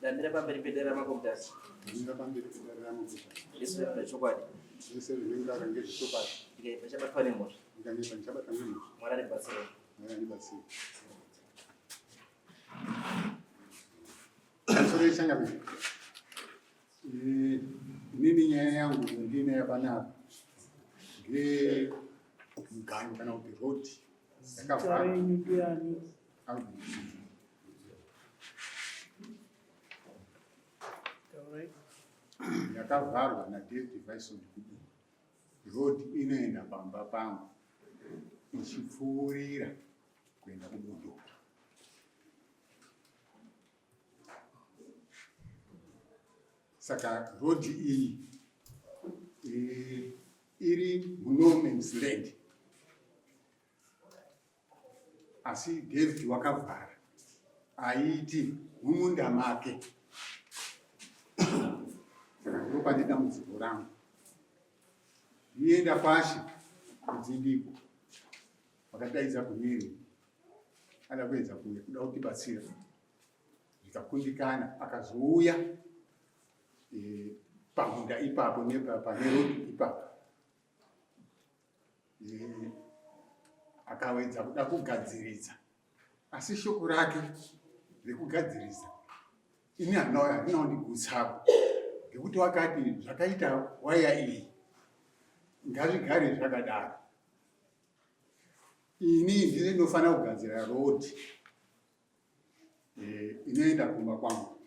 Ndamira pamberi pedare raMambo Mutasa. Ndamira pamberi pedare raMambo Mutasa. Zvese zvechokwadi. Zvese zvinenge ngezvechokwadi. Ndikaipa chabatwa nemhosva. Ndikaipa ndichabatwa nemhosva. Mwari andibatsire. Mwari andibatsire. Pamusoro yechangamire. Eh, inini nyaya yangu ndinayo panapa ngeyemugano kana kuti road Zita renyu ndiani? Alvin. Taurai. Yakavharwa naDavid Vison Kudu. Road inoenda pamba pangu ichipfuurira kuenda kubundo. Saka road iyi eh, iri muno man's land asi David wakavhara aiti mumunda make saka ndopane dambudziko rangu ndienda kwashe kudzindiko vakadaidza kunini ada kuedza kuuya kuda kutibatsira zvikakundikana akazouya e, pamunda ipapo pane road ipapo e, akawedza kuda kugadziridza asi shoko rake rekugadzirisa ini harina kundigutsapo ngekuti wakati zvakaita waya iyi ngazvigare zvakadaro ini ndini ndinofanira kugadzira road eh, inoenda kumba kwangu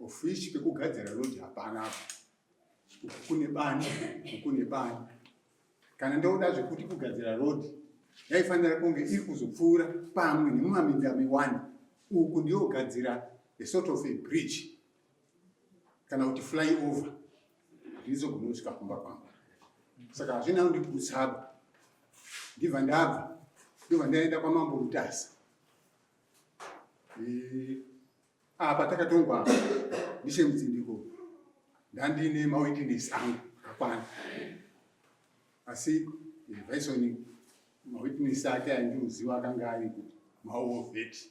of which pekugadzira road hapana apo uku kune bani uku kune bani kana ndoda zvekuti kugadzira road yaifanira kunge iri kuzopfuura pamwe nemumaminda miwani uku ndiyogadzira a sort of a bridge kana kuti fly over ndizogona kusvika kumba kwangu saka hazvina kundigutsaba ndibva ndabva ndobva ndaenda kwamambo mutasa eh, apa takatongwa ndishemudzindiko ndandine mawitness angu akakwana asi eh, vaisoni mawitness ake andinoziva akanga ariko maovet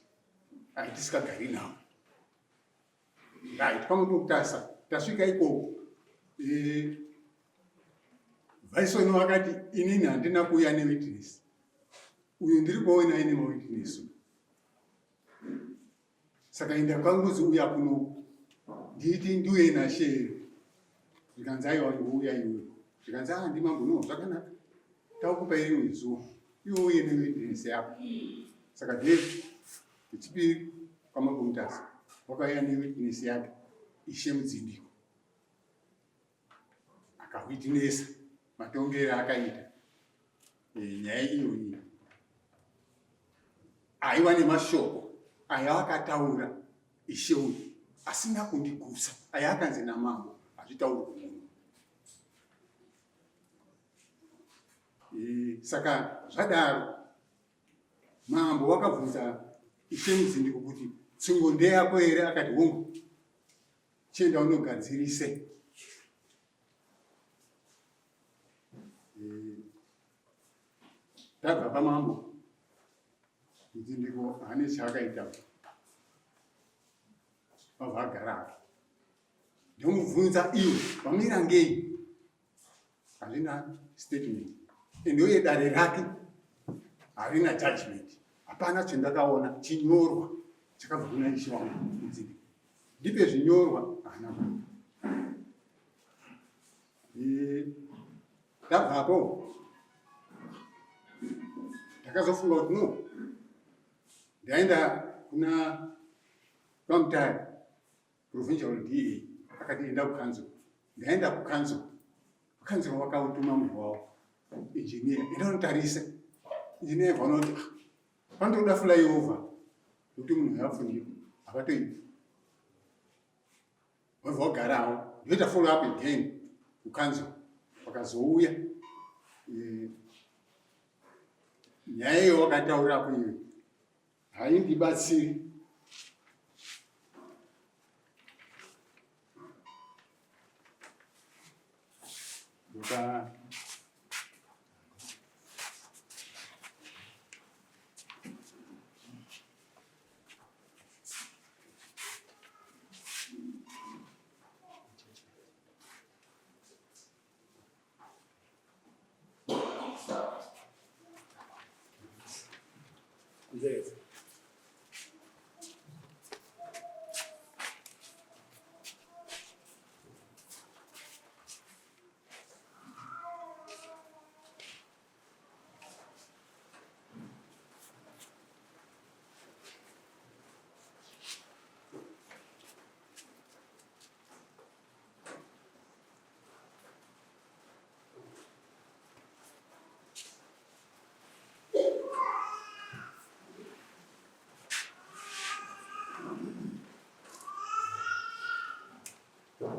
aitisikagari nawo Right, pamwe pokutasa tasvika ikoko eh, Vaisoni vakati inini handina kuuya newitness uyu ndiri kuona ine mawitness saka inda kwanguzi uya kuno nditi ndiuye nashe here zvikanzi aiwa iwe uya iwe zvikanzi a ah, ndimambo no zvakanaka takupa irimwe zuva iwe uye newitness yako saka Dave Chechipiri kwaMambo Mutasa wakauya newitness yake Ishe Mudzindiko akawitnessa matongero akaita e, nyaya iyoyi aiwa nemashoko aya akataura ishe uyu asina kundigusa aya akanzi namambo hazvitauri kumunhu e, saka zvadaro Mambo wakabvunza Ishe Muzindiko kuti tsungo ndeyako here? Akati hongu, chienda unogadzirise. Eh, tabva pamambo Muzindiko haane chaakaita vabva agara hake. Ndomubvunza iwe wamira ngei? Hazvina statement and uye dare rake harina judgment. Hapana chandakaona chinyorwa chakabva kuna ishe wangu mudzidi. Ndipe zvinyorwa haana kuita. Eh, ndabvapo ndakazofunga kuti no ndaenda kuna kwamutare provincial da akati enda kucouncil ndaenda kucouncil kucouncil vakautuma munhu wavo engineer enda unotarisa engineer vanoti ah, panotoda flyover nokuti munhu yapfundira havatoiti vabva vagarawo ndoita follow up again kucouncil vakazouya eh, nyaya iyo wakataurapo iyoyo haindibatsiri ndoka Right.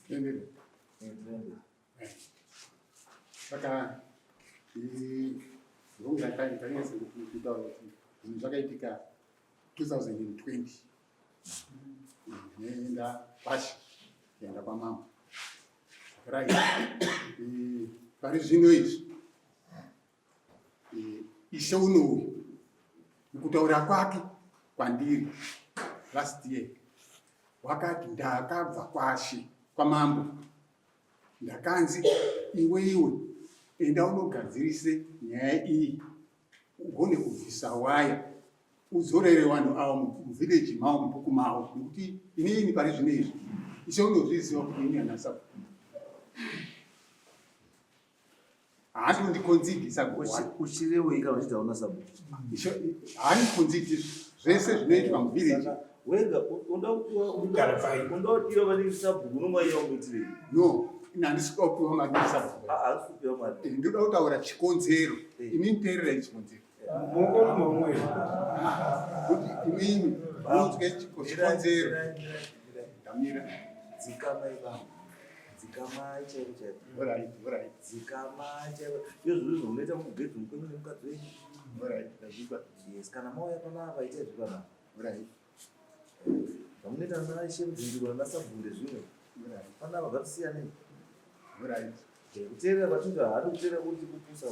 Endelea. Saka ndongandanyatsa kutaura kuti zvinhu zvakaitika 2020 nenda pashi kuenda kwamambo. Right. Pari zvino izvi ishe unouyu mukutaura kwake kwandiri last year wakati ndakabva kwashe kwamambo ndakanzi iwe iwe enda unogadzirise nyaya iyi ugone kubvisa waya udzorere vanhu avo muvhileji mavo mubhuku mavo nekuti inini pari zvino izvi ishe unozviziva kuti ini handina haasi kundikonzidhi sabhuku Uchirewei kana uchiti hauna sabhuku? Haandikonzidhi zvese zvinoitwa muvhileji. Wega unoda kupiwa maningi sabhuku unonga muitirei? No, ini handisi kuda kupiwa maningi sabhuku. Haasi kupiwa mari. Ndinoda kutaura chikonzero. Inini teererai chikonzero. Muoko mumwe. Kuti imimi munzwe chikonzero. Ndamira. Dzikamai vanhu. Dzikamai chaiko chaiko. Alright, alright. Dzikamai chaiko. Iyo zviro zvamunoita mubedroom kwenyu nemukadzi wenyu. Alright, ndazvipa. Yes, kana mauya panapa itai zviri panapa. Alright. Zvamunoita naishe mudzindirwa nasabhuku ndezvimwe. Alright. Panapa ngatisiyanei. Alright. Kuteerera kwatinoita haadi kuteerera kuti kupusa.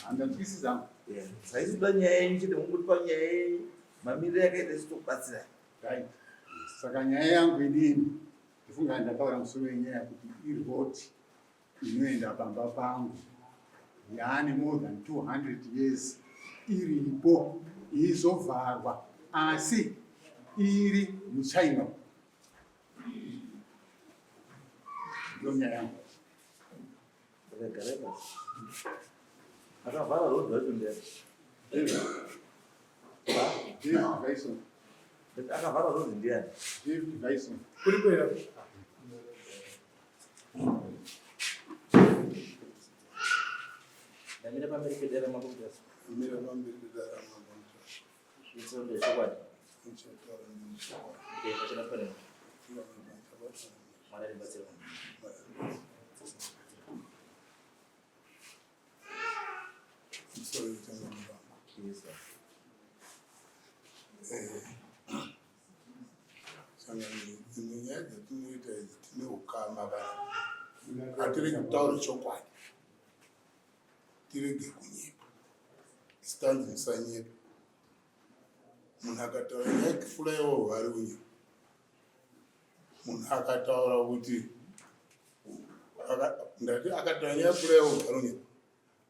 Handanzwisisa. Yeah. Saisi kuda nyaya yenyu chete mungotipa nyaya yenyu mamiriro yakaita isu tokubatsirai. Right. Saka nyaya yangu inini ndifunga ndataura musoro wenyaya kuti iroad inoenda pamba pangu yaane more than 200 years iripo izovharwa asi iri muchina. Ndiyo nyaya yangu. Saka garai pasi. Akavhara road racho ndiani? David Dyson. Akavhara road ndiani? David Dyson. Kuri kwera. Ndamira pamberi pedera mambo Mutasa. Ndamira pamberi pedera mambo Mutasa. Zvitsondo zvechokwadi. Ndichataura nechokwadi. Ndikaita chabatwa nemhosva. Mwari andibatsire. Musoro wetanga vangu. Yes, sir. Sangano dzimwe nyaya dzatinoita idzi tine ukama kana hatiregi kutaura chokwadi, tirege kunyepa. Isu tanzi musanyepa. Munhu akataura nyaya yekufulayiwa vari unya, munhu akataura kuti ndati akataura nyaya yekufulayiwa vari unya,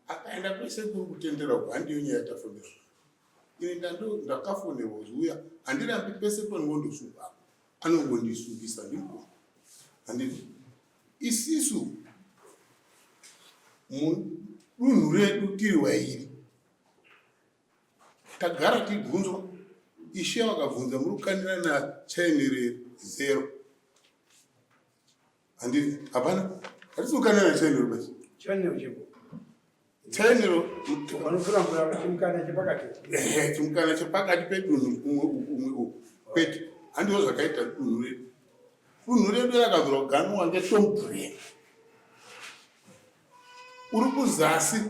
akaenda kwese kuri kutendera uku, handiyo nyaya yatafambira. Ini ndakafonerwa kuti uya, handirambi pese panongondosungwa apa, anongondisungisa ndimukuru. Handiti isisu mudunhu redu tiri wairi tagara tibvunzwa, ishe vakabvunza muri kukanira nachainere zero. Handiti hapana, hatisi kukanira nachainero basi. Chainero chipo. Chainero vanofura mvura chimukana chepakati. Ehe, chimukana chepakati pedunhu umwe uku umwe uku. Kwete, handizvo zvakaita dunhu redu. Dunhu redu rakabvira kuganuwa ngetombreni. Uri kuzasi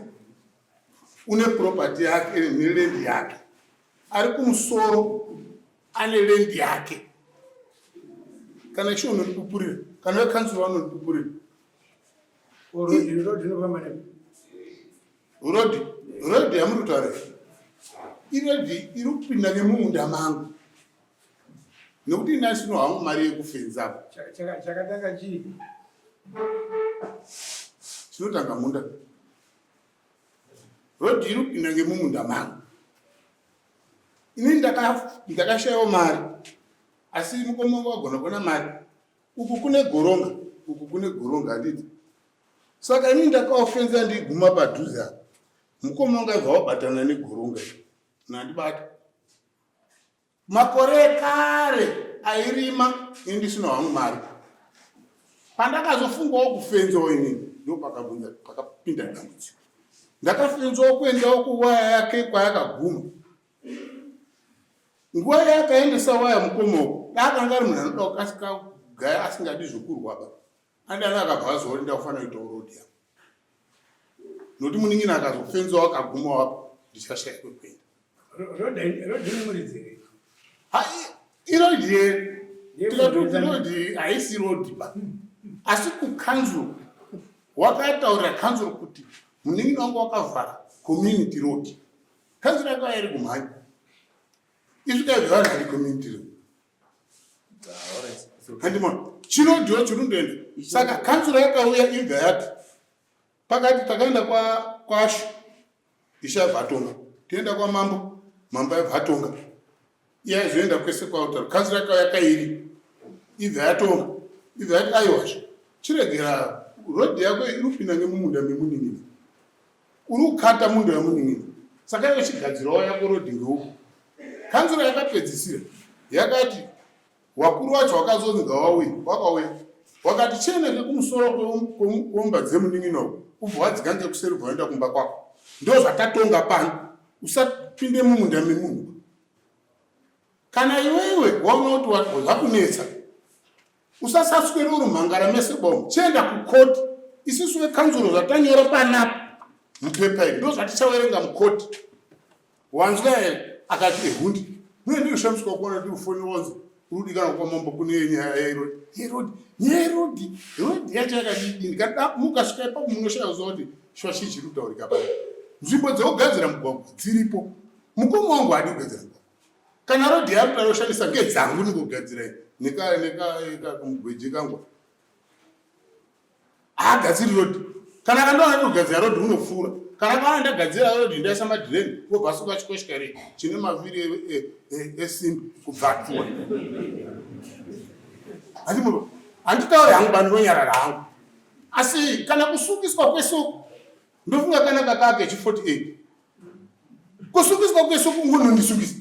une property yake neland yake, ari kumusoro ane land yake. Kana ishe unondipupurira, kana vekanzuru vanondipupurira. Road, road yamuri kutaura iroad iri kupinda nemumunda mangu, nekuti ini asino hangu mari yekufenza apo. Chakatanga chii? Chinotanga munda. Road iri kupinda ngemumunda mangu. Ini ndakashayawo mari, asi mukoma wangu wagona kuona mari. Uku kune goronga, uku kune goronga, handiti? Saka ini ndakaofenza ndiguma padhuze apa. Mukoma wangu aibva wabatana negoronga iri. Nandibata. Makore ekare airima ini ndisina hangu mari. Pandakazofungawo kufenzawo inini ndopakabvunza pakapinda dambudziko. Ndakafenzawo kuendawo kuwaya yake kwayakaguma. Nguva yaakaendesa waya mukoma uku daakanga ari munhu anoda kukasika kugaya asingadi zvekurwa ba. Andani akabva azoona ndakufanira kuitawo road yangu. Nokuti munin'ina akazofenzawo akaguma wapo ndichashaya kwekuenda. Road ine muridzi here? Iroad here? Tikati road haisi road ba. Asi kukanzuru wakataurira kanzuru kuti munin'ina wangu wakavhara community road. Kanzuru yakauya iri kumhanya. Isvika ivhara hari community road. Handimona chinodiwa chirundoenda. Saka kanzuru yakauya ibva yati pakati takaenda kwashu ishe abva atonga, tienda kwamambo, mambo abva atonga, iye aizoenda kwese kwautaura. Kanzuru yakauya kairi ibva yatonga, ibva yati aiwazve chiregera road yako iri kupinda ngemumunda memunin'ina, uri kukata munda wemunin'ina, saka iwe chigadzirawo yako road ngeuku. Kanzuru yakapedzisira yakati wakuru wacho wakazonzi ngawauye, wakauya wakati chiende ngekumusoro kwemumba dzemunin'ina uku, ubva wadzika ngekuseri ubva waenda kumba kwako. Ndo zvatatonga pano, usapinde mumunda memunhu. Kana iwewe waona kuti zvakunetsa, usasaswere uri mhangara mese bomo, chienda kukoti. Isusu vekanzuro zvatanyora panapa mupepa iri ndo zvatichaverenga mukoti. Wanzwa here? Akati ehundi. Mune ndinoshamiswa kuona kuti ufoni wanzi uri kudikana kwamambo kune nyaya yeroad. Yeroad, nyaya yeroad, road yacho yakadii? Ndikada mukasvika ipapo munoshaya kuziva kuti shuwa chii chiri kutaurika pano. Nzvimbo dzekugadzira mugwagwa dziripo. Mukoma wangu haadi kugadzira mugwagwa. Kana road yaari kuda kushandisa ngedzangu ndingogadzira neka neka neka kangu. Haagadziri road. Kana akandiona ndikugadzira road unopfuura. Kana akaona ndagadzira road ndaisa madhireni wobva asuka chikoshikari chine mavhiri esimbi kubva apfuura. Handitauri hangu bani ndinonyarara hangu. Asi kana kusukiswa kwesuku ndofunga kana kakake chi 48. Kusukiswa kwesuku ngunondisukisa.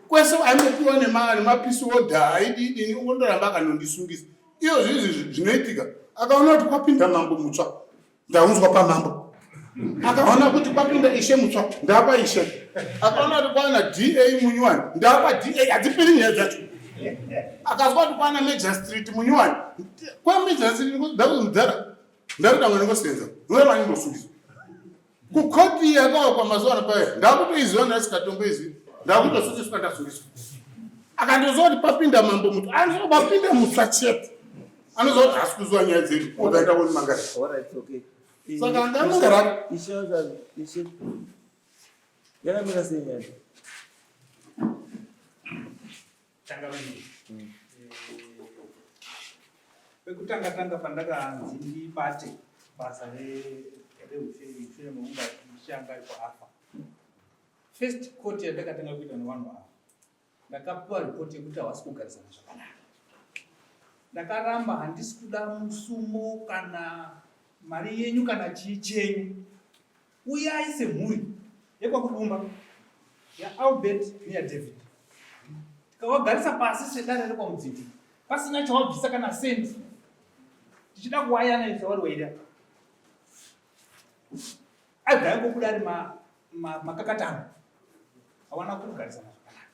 Kwese ainopiwa nemapisi order aididini ungondoramba akanondisungisa. Iyo zvinhu zvinoitika. Akaona kuti kwapinda mambo mutsva, ndaunzwa pamambo. Akaona kuti kwapinda ishe mutsva, ndapa ishe. Akaona kuti kwana DA munyuwani, ndapa DA. Hadziperi nyaya dzacho. Akazwa kuti kwana Major Street munyuwani, kwa Major Street ndakuzomudhara ndakuda ngone ngosenza noramba ndindosungiswa. Kukoti yakawakwa mazuva ano paya ndakutoiziva ndasikatomboizivi, ndakutosungiswa ndasungiswa. Akandoziva kuti papinda mambo mutsva, anoziva papinda mutsva chete, anoziva kuti haasi kuziva nyaya dzedu, obva aenda konimangara. All right, okay. Saka angamangara. Ishe, ishe. Yakamira sei nyaya? Changamire. Pekutanga tanga pandakanzi ndibate basa reushe mekunga ndichanga afa. First court yandakatanga kuita nevanhu ava, ndakapiwa ripoti yekuti havasi kugarisana zvakanaka. Ndakaramba, handisi kuda musumo kana mari yenyu kana chii chenyu. Uyai semhuri yekwaKudumba, yaAlbert neyaDavid. Tikavagarisa pasi sedare rekwaMudzindi, pasina chawabvisa kana sendi, tichida kuwayananisa vari waida. Aibva yangobuda ari makakatano, hawana kugarisana zvakanaka.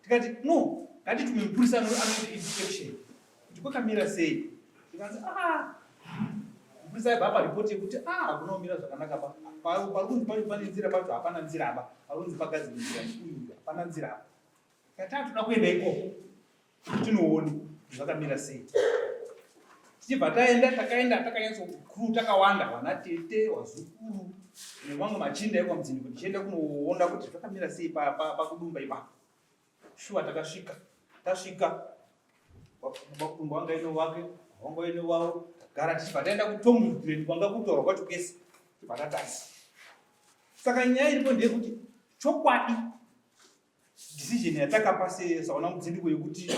Tikati no, ngatitume mupurisa anoita inspection kuti kwakamira sei. Tikanzi, ah, mupurisa aibva apa ripoti yekuti, ah, hakuna kumira zvakanaka pa pari kunzi pane nzira pacho hapana nzira apa, pari kunzi pagadzirwe nzira uyu hapana nzira apa. Tikati toda kuenda ikoko tinoone zvakamira sei. Tichibva taenda, takaenda takanyatsokuru, takawanda, vana tete, vazukuru nevamwe machinda ekwaMudzindiko, tichienda kunoona kuti zvakamira sei paKudumba ipapo. Shuwa takasvika, tasvika Bakudumba wanga ine wake, wanga ine wavo, tagara, tichibva taenda kutomgrade kwanga kutaurwa kwacho kwese, tichibva tatarisa. Saka nyaya iripo ndeyekuti chokwadi decision yatakapa sesaona Mudzindiko yekuti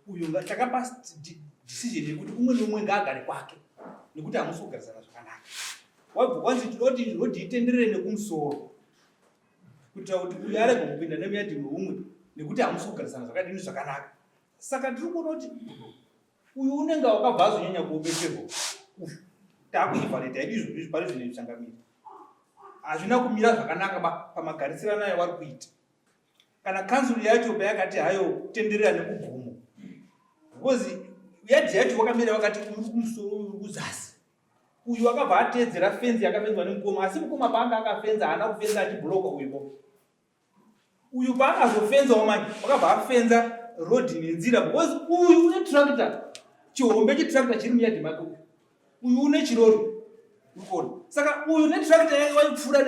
uyu takapa decision yekuti umwe neumwe ngaagare kwake nekuti hamusi kugarisana zvakanaka. Wabva kwanzi tinoda kuti rodhi itenderere nekumusoro kuitira kuti uyu arege kupinda nemuyadhi meumwe nekuti hamusi kugarisana zvakadini zvakanaka. Saka tiri kuona kuti uyu unenge wakabva azonyanya kuomeserwa uyu, takuivhareta yedu izvozvo izvi pari zvino zvichangamira hazvina kumira zvakanaka ba pamagarisirano ayo vari kuita. Kana kanzuru yacho payakati hayo tenderera nekugomo, because yadhi yacho wakamira wakati uri kumusoro uri kuzasi, uyu wakabva ateedzera fenzi yakafenzwa nemukoma. Asi mukoma paanga akafenza haana kufenza achibhuloka uyu. Uyu paakazofenzawo manje wakabva afenza road nenzira, because uyu une tractor, chihombe chetractor chiri muyadhi make, uyu uyu une chirori urikuona. Saka uyu netractor yake waipfuura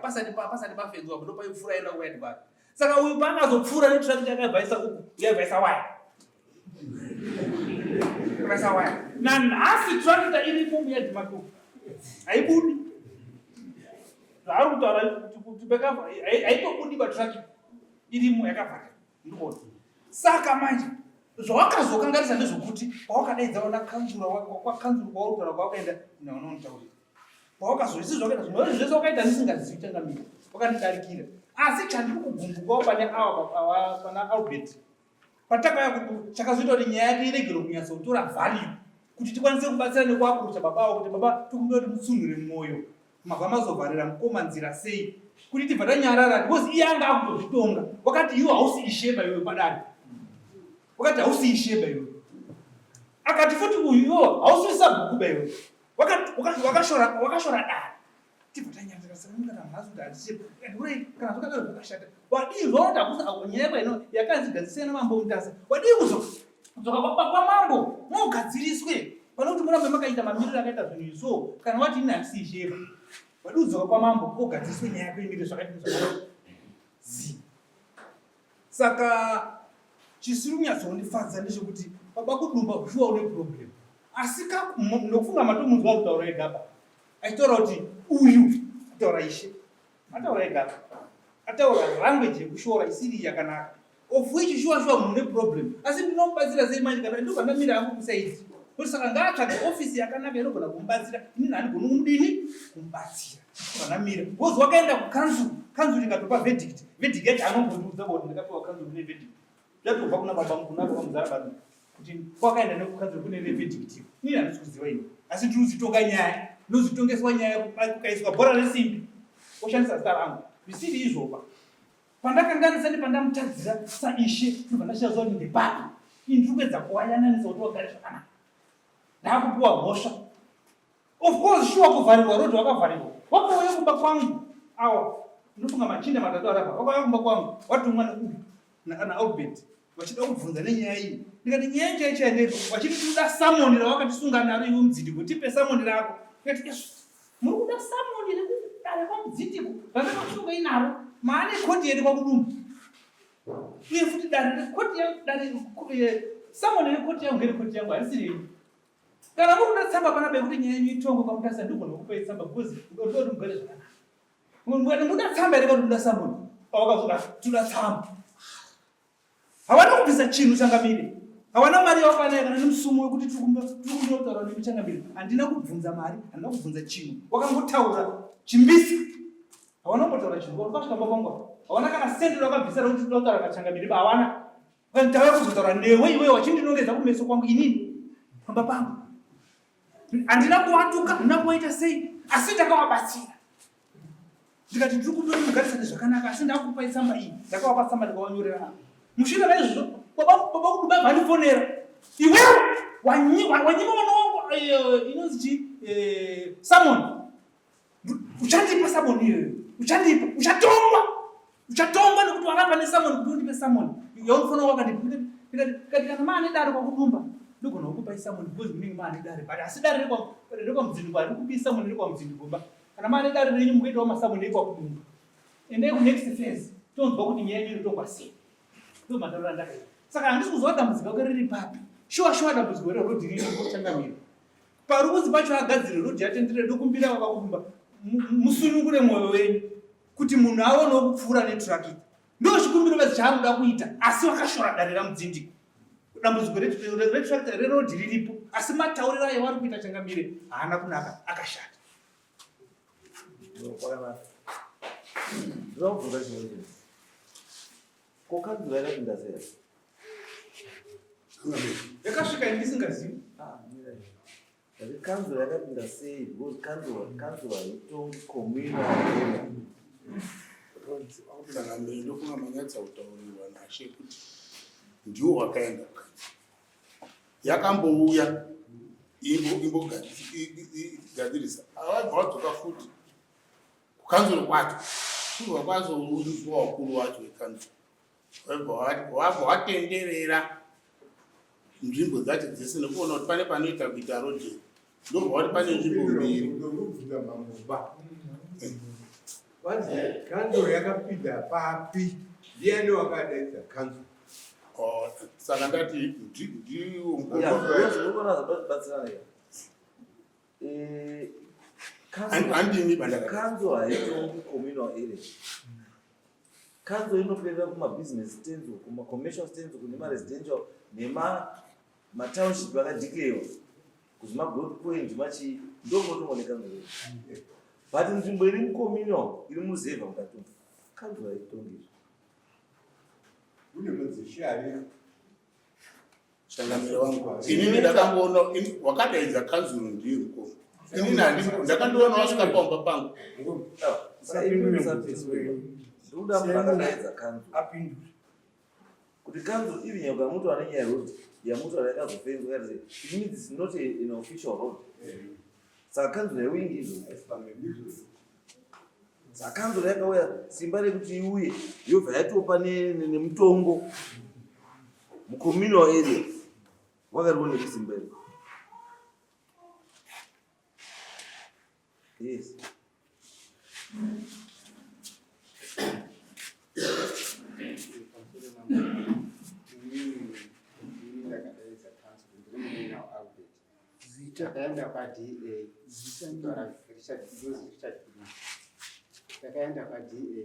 pasati pafenzwa, ndo paipfuura enda kuyadhi kwake. Saka uyu paakazopfuura netractor yakabvaisa uku, yaibvaisa waya, yaibvaisa waya. Nanhasi tractor iripo muyadhi make uku, haibudi. Zvaari kutaura kuti haitobudi patractor, irimo yakavhara, ndikuona. Saka manje zvawakazokanganisa ndezvokuti pawakadaidza vana kanzura, kwakanzuru kwauri kutaura kwawakaenda naunonitaurira, pawakazoisi zvakaita zvimwe zvese wakaita ndisingazivi, changamira, wakandidarikira. Asi chandiri kugumbukawo pane awa pana Albert, patakauya kuti chakazoita kuti nyaya yake iregere kunyatsotora value kuti tikwanise kubatsira nekuakurucha baba avo kuti baba, tikumbira kuti mutsunhure mwoyo, mabva mazovharira mukoma nzira sei, kuti tibva tanyarara, because iye anga akutozvitonga. Wakati iwe hausi isheba iwe padare, wakati hausi isheba iwe. Akati futi uyu iwo hausi sabhukuba iwe, wakashora dare. Tibva tanyarara. Saka kana mhazi kuti handishe urei, kana zvakadaro zvakashata. Wadii zvaona kuti hakusa nyaya yako ino yakanzi gadzisai namambo Mutasa, wadii kudzoka kwamambo mugadziriswe pane kuti murambe makaita mamiriro akaita zvinhu izvo? Kana wati ini handisi isheva, wadii kudzoka kwamambo kogadziriswe nyaya yako imire zvakadini zvakanaka zi. Saka chisiri kunyatsondifadza ndechekuti baba Kudumba shuwa une problem, asi nokufunga matomunzwa kutaura ega apa achitaura kuti uyu kutaura ishe ataura ega, ataura language yekushora isiri yakanaka, of which shuwa shuwa munhu une problem. Asi ndinomubatsira sei manje kana ndobva ndamira hangu kusaidi kuti saka ngaatsvage ofisi yakanaka inogona kumubatsira? Inini handigoni kumudini kumubatsira vanamira, because wakaenda kukanzuru, kanzuru ikatopa verdict. Verdict yacho anombondiudza kuti ndakapiwa kanzuru neverdict, yatobva kuna baba, kuna baba muzara baba, kuti kwakaenda nekukanzuru kune verdict. Inini handisi kuziva ini, asi ndiri kuzitonga nyaya, ndinozitongeswa nyaya kukaiswa bhora resimbi oshandisa zita rangu zvisiri izvoba. Pandakanganisa nepandamutadzira saishe ndobva ndashaziva kuti ndepapi. Ini ndiri kuedza kuwayananisa kuti wagare zvakanaka, ndaakupiwa mhosva. Of course sure kuvharirwa rodhi wakavharirwa, wakauya kumba kwangu awa, ndinofunga machinda matatu arapa wakauya kumba kwangu watumwa neuyu naAlbert vachida kubvunza nenyaya iyi. Ndikati nyaya chai chai ndeipo? Vachiti tinoda samoni rawakatisunga naro iwe Mudzindiko, tipe samoni rako. Ndikati, yes, muri kuda samoni rekuda Dare kwamudzindiko randakasunga inaro maane koti yedu kwakudumbu uye futi dare rekoti yangu dare samoni rekoti yangu ngerekoti yangu harisi renyu. Kana muri kuda tsamba pana bekuti nyaya yenyu itongwe kwamutasa ndigona kukupai tsamba because ndoda kuti mugare zvakanaka. Muda tsamba here kana muda samoni? Awakazoda toda tsamba. Hawana kubvisa chinhu changamire. Hawana mari yawakanayo kana nemusumo wekuti tiri kundotaura nemi changamire. Handina kubvunza mari, handina kubvunza chinhu. Wakangotaura chimbisa. Hawana kumbotaura chinhu. Wakasvika pamba pangu. Hawana kana sendi rakabvisa rekuti tinoda kutaura nachangamire ba hawana. Kana tauya kuzotaura newe iwewe wachindinongedza kumeso kwangu inini pamba pangu. Handina kuwatuka, handina kuwaita sei, asi ndakavabatsira. Ndikati ndiri kuda mugarisane zvakanaka asi ndakupai tsamba iyi. Ndakavapa tsamba ndikavanyorera. Mushure maizvozvo baba baba kuDubai vandifonera. Iwewe wanyima mwana wangu inonzi chii? Summon. Uchandipa summon iyoyo. Uchandipa, uchatongwa. Uchatongwa nekuti waramba nesummon kuti undipe summon. Yaunofanira wakandipa. Ndikati kana maane dare kwakudumba ndogona kukupai summon because munenge maane dare. But asi dare rekwamudzindiko harikupi summon rekwamudzindiko ba. Kana maane dare renyu mukuitawo masummon ekwakudumba. Endai kunext phase tonzwa kuti nyaya yenyu inotongwa sei. Ndo matauriro andakaita. Saka handisi kuziva dambudziko rake riri papi. Shuwa shuwa dambudziko rerodhi riri kuchangamira. Parikuzi pacho agadzire rodhi yatenderere ndokumbira vakakumba musunungure mwoyo wenyu kuti munhu aonewo kupfuura netrakita. Ndo chikumbiro bedzi chaanoda kuita asi vakashora dare ramudzindiko. Dambudziko retrakita rerodhi riripo asi matauriro ayo vari kuita changamire haana kunaka akashata. Kwakanaka. Ndinoda kubvunza chimwe chinhu. Ko kanzura yakapinda sei? Yakasvika ini ndisingazivi. Ah, mira. Ndati kanzura yakapinda sei? Because kanzura, kanzura haitongi communal area. Saka mberi ndofunga manyatsa kutaurirwa nashe kuti ndiwo wakaenda kukanzura. Yakambouya imbogadzirisa. Avabva vadzoka futi kukanzuro kwacho. Kubva kwazounzwa wakuru wacho wekanzuro. Wabva watenderera nzvimbo dzacho dzese nekuona kuti pane panoita kuita rodheni. Ndobva wati pane nzvimbo mbiri. Ndokubvunza mambo. Kwanzi kanzuro yakapinda papi? Ndiani wakadaidza kanzuro? Oh, saka ndati ndiwo mukuru. Yeah, because unoona zvabatsirana here. Handini bandaka. Kanzuro haitongi communal area. Kanzuro inoperera kuma-business stands, kuma-commercial stands, nema-residential, nema-township akadeclarewa. Kuzi ma-growth point machi ndokunotongwa nekanzuro. But nzvimbo iri mucommunal iri muruzevha mukati umu, kanzuro haitongi izvo. Kune madzishe ariko. Changamire wangu. Inini ndakangoona wakadaidza kanzuro ndiye mukoma. Inini handiko ndakandiona wasvika pamba pangu. Ndikuda munhu akadaidza kanzuro. Apindure. Kuti kanzuro even yakamuto ane nyaya road yamuto yakazofenzwa yakati it means it's not an official road. Saka kanzuro yawingi izvo. Saka kanzuro yakauya simba rekuti iuye yobva yatopa nemutongo mucommunal area wakariwo nekusimba iro. Yes. Takaenda kwaDA, Richard, Richard Gilman. Takaenda kwaDA,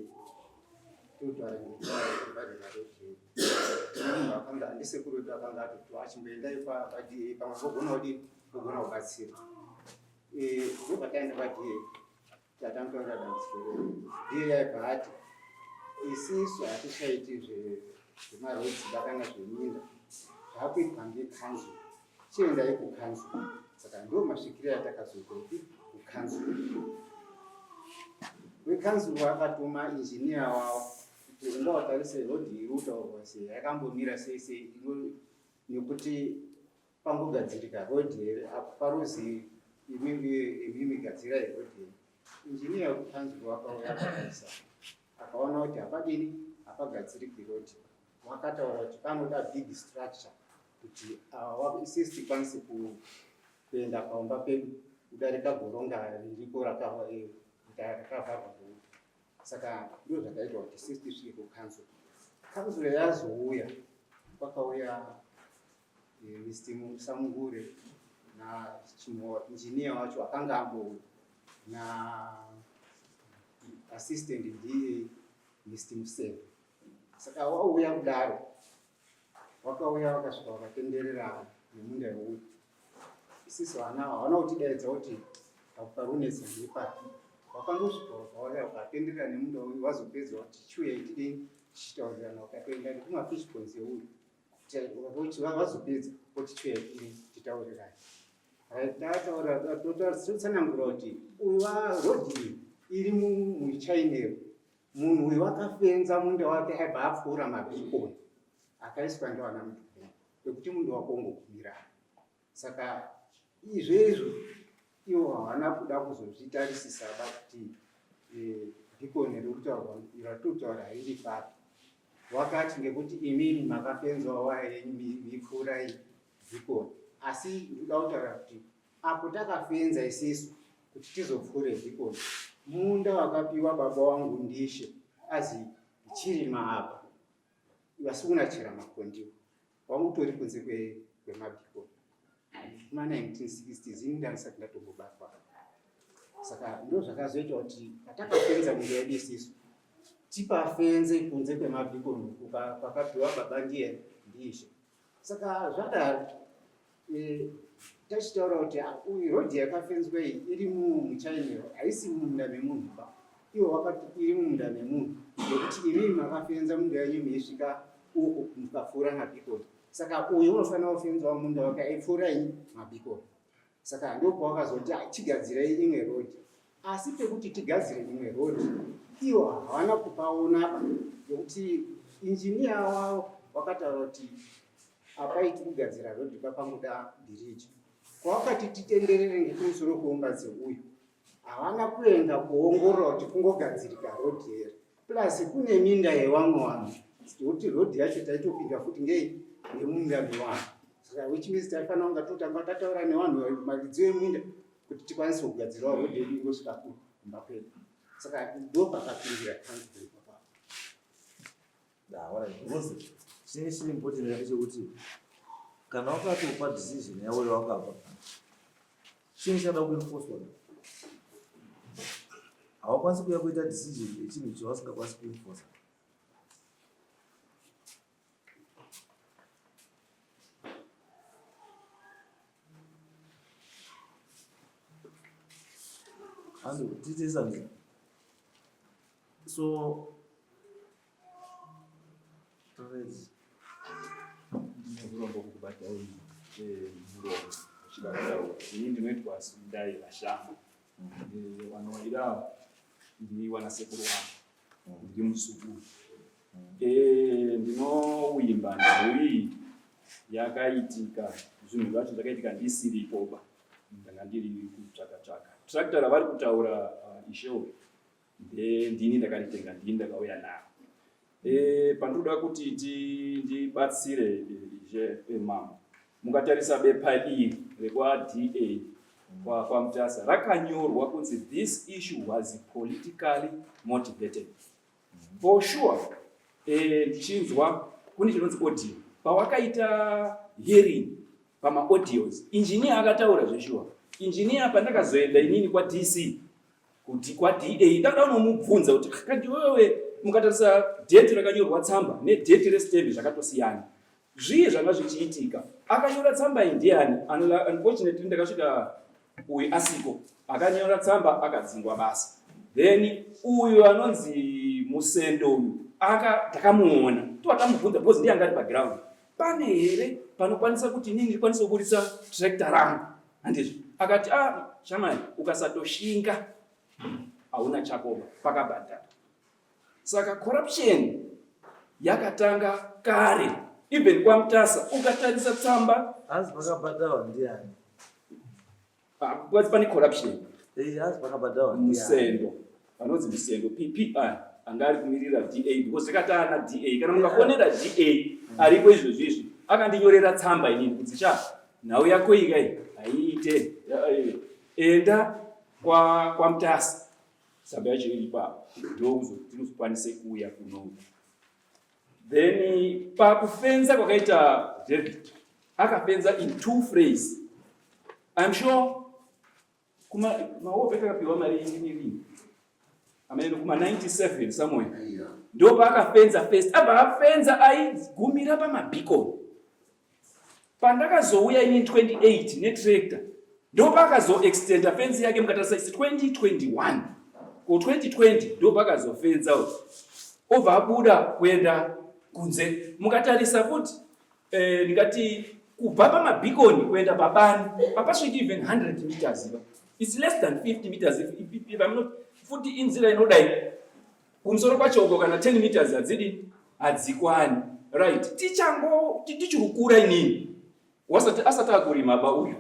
totaura ngekubhadhara road. Munhu akanga andisekuru wedu akanga atoti achimboendai kwaDA pamwe vogona kudini, vogona kubatsira. Ndobva taenda kwaDA, tatamutaurira dambudziko redu. DA aibva ati isisu hatichaiti zvemarodzi kana zveminda, zvakuitwa ngekanzuru. Chiendai kukanzuru. Saka ndo masvikiro atakazoita kukanzuru. Wekanzuru akatuma injiniya wavo kuti enda watarise rodhi iri kutaurwa sei, yakambomira sei sei, nekuti pangogadzirika rodhi here apo paruzi imimi gadzirai rodhi here. Injiniya wekukanzuru akauya akatarisa akaona kuti hapadini hapagadziriki rodhi. Wakataura kuti panoda big structure kuti isusu tikwanise kuenda paumba pedu kudarika goronga riripo Rakavharwa road. Saka ndo zvakaitwa kuti sisi tisvike kucouncil. Council yazouya, kwakauya Mr Samungure na engineer wacho akanga ambouya na assistant DA Mr Museve. Saka wauya kudaro, wakauya wakasvika wakatenderera nemunda yeuyu. Isisi vana havana kutidaidza kuti parunetsa ndepapi. Wakangosvika wakauya wakatenderera nemunda uyu, wazopedza wati chiuyai tidei tichitaurirana, wakatoenda nekumafish points euyu kuti vazopedza kuti chiuyai tidei titaurirane. Tataura totsanangura kuti uyu rodhi iri muchainero, munhu uyu wakafenza munda wake aibva apfuura mabhikoni akaiswa ndiwana mudhumeni ekuti munda wako ungogumira. Saka izvezvo ivo havana kuda kuzozvitarisisa ba kuti bhikoni ratiri kutaura riri papi. Wakati ngekuti imimi makafenzwa waya yenyu mipfuurai bhikoni, asi ndinoda kutaura kuti apo takafenza isisu kuti tizopfuure bhikoni, munda wakapiwa baba wangu ndishe azi chirima apa vasikuna chera makondiwa wangu utori kunze kwemabhikoni kuma 1960s, ini ndandisati ndatombobatwa. Saka ndo zvakazoita kuti patakafenza munda yedu isisu tipafenze kunze kwemabhikoni kwakapiwa baba ndiye ndishe. Saka zvadaro tachitaura kuti uyu rodhi yakafenzwa iyi iri muchainero, haisi mumunda memunhu ba. Iwo wakati iri mumunda memunhu nekuti imimi makafenza munda yenyu meisvika uku mukapfuura mabhikoni, saka uyu unofanira kufenzawo munda wake aipfuura inyi mabhikoni. Saka ndopawakazoti tigadzirai imwe rodhi, asi pekuti tigadzire imwe rodhi iwo havana kupaonapa nekuti injiniya wavo wakataura kuti apaiti kugadzira rodhi papangoda bhiriji. Kwawakati titenderere ngekumusoro kweumba dzeuyu, havana kuenda kuongorora kuti kungogadzirika rodhi here, plus kune minda yevamwe vanhu, kuti rodhi yacho taitopinda futi ngei ngemunda mevanhu. Saka which means taifanira kunga totanga tataura nevanhu maridzo eminda kuti tikwanise kugadzirawo rodhi yedu ingosvika kumba kwedu. Saka ndo pakapindira council ipapo. Because chinenge chiri important ndechekuti kana wakatopa decision yavo yawakapa, chinenge chada kuenforcwa. Hawakwanisi kuuya kuita decision yechinhu chawasingakwanisi kuenforca. Andi titesani. So right. Ndine urombo kukubata muromo uchida kutaura. Ini ndinoitwa Sundai Vashama. Vanowaira ndiri wanasekuru wangu, ndiri muzukuru. Ndinoimba nhau iyi yakaitika, zvinhu zvacho zvakaitika ndisiripoba, ndanga ndiri kutsvaka tsvaka tractor ravari kutaura. Ishewe, ndini ndakaritenga, ndini ndakauya naro. Pandinoda kuti ndibatsire ishe mambo, mukatarisa bepa iri rekwaDA kwaMutasa rakanyorwa kunzi this issue was politically motivated for sure. Ndichinzwa kune chinonzi audio, pawakaita hearing pamaaudios, engineer akataura zveshuwa. Engineer, pandakazoenda inini kwaDC kuti kwaDA, ndakada kunomubvunza kuti kanti wewe, mukatarisa date rakanyorwa tsamba nedate restamp zvakatosiyana, zvii zvanga zvichiitika? Akanyora tsamba iyi ndiani? Unfortunately ndakasvika uyu asiko, akanyora tsamba akadzingwa basa. Then uyu anonzi Musendo uyu aka takamuona, toatamubvunza because ndiye anga ari paground, pane here panokwanisa kuti inini ndikwanise kuburitsa tractor rangu? Handizvo? Akati, ah, shamai, ukasatoshinga hauna chakoba, pakabhadhara. Saka corruption yakatanga kare, even kwaMutasa ukatarisa tsamba. Hanzi pakabhadharwa ndiani? Ah, because pane corruption. Hanzi pakabhadharwa ndiani? Musendo, anonzi Musendo ppr, anga ari kumirira DA, because takataana DA. Kana mukafonera DA ariko izvozvo izvi, akandinyorera tsamba inini kunzi, sha, nhau yako iyi kai haiite, enda kwaMutasa. Tsamba yacho iri ipapo ndotinozokwanise kuuya kuno. Then pakufenza kwakaita David, akafenza in two phrase. I'm sure kuma maope akapiwa mari rini amene kuma 97 somewhere ndo paakafenza first abva afenza aigumira pamabhikoni. Pandakazouya ini 28 netractor ndopakazoextenda fenzi yake mukatarisa isi 2021 ko 2020 ndopakazofenza obva abuda kuenda kunze. Mukatarisa futi eh, ndingati kubva pamabhikoni kuenda pabani papasviki even 100 meters iva its less than 50 meters if, if, if I'm not, futi inzira inodai kumusoro kwacho uko kana 10 meters hadzidi hadzikwani right tichango tichiri kukura inini wasati asati akurima ba uyu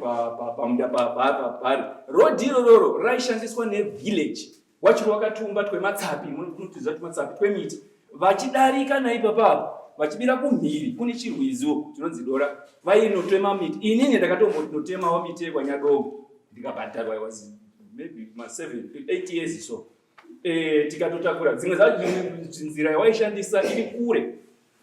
pamunda pari road irororo raishandiswa nevillage wachiri wakatumba twematsapi munotiziva tumatsapi twemiti vachidarika naipapapo vachibira kumhiri kune chirwizi uko chinonzi dora vainotema miti. Inini ndakatombonotemawo miti yekwanyadomo ndikabhadharwa. I was maybe ma 7 8 years so. Tikatotakura dzimwe dzacho nzira yawaishandisa iri kure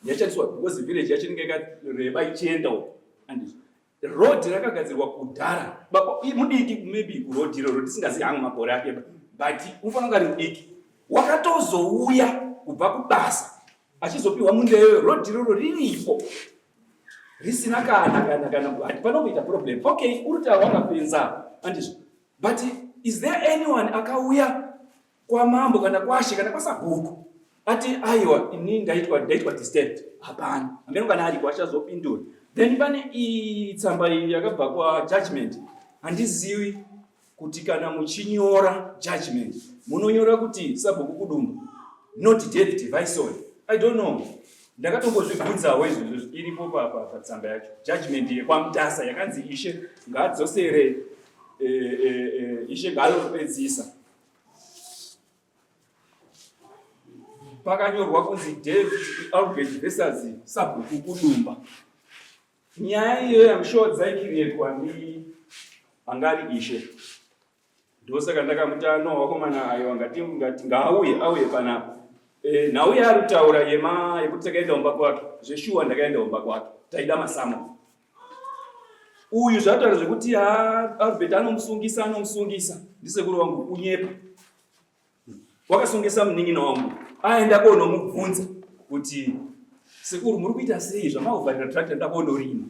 yashandiswa because village yacho inenge yakareba ichienda uko and road rakagadzirwa kudhara. Mudiki maybe kuroad iroro tisingazivi hangu makore ake, but unofanira kunge ari mudiki wakatozouya kubva kubasa achizopiwa munda iyoyo. Road iroro riripo risina kana hati panokuita problem. Okay, uri taura wakapinza andizvo, but is there anyone akauya kwamambo kana kwashe kana kwasabhuku ati aiwa, ini ndaitwa disturbed? Hapana. Hameno kana ariko achazopindura. Then pane tsamba iyi yakabva kwajudgment. Handizivi kuti kana muchinyora judgment munonyora kuti sabhuku Kudumba, not David Vison. I don't know, ndakatombozvibvunzawo izvozvo. Iripo patsamba yacho, judgment yekwaMutasa yakanzi ishe ngaadzosere, ishe ngaanopedzisa. Pakanyorwa kunzi David Albert versus sabhuku Kudumba. Nyaya iyoyo I'm sure dzaicreatwa ndi angari ishe. Ndosaka ndakamuti no, wakomana, aiwa, ngati ngati ngaauye auye panapa. Nhau yaari kutaura yema yekuti takaenda kumba kwake, zveshuwa ndakaenda kumba kwake, taida masamo. Uyu zvataura zvekuti ha Albert anomusungisa, anomusungisa ndisekuru wangu, kunyepa. Wakasungisa munin'ina wangu aenda konomubvunza kuti sekuru muri kuita sei zvamauvharira tractor, nda konorima.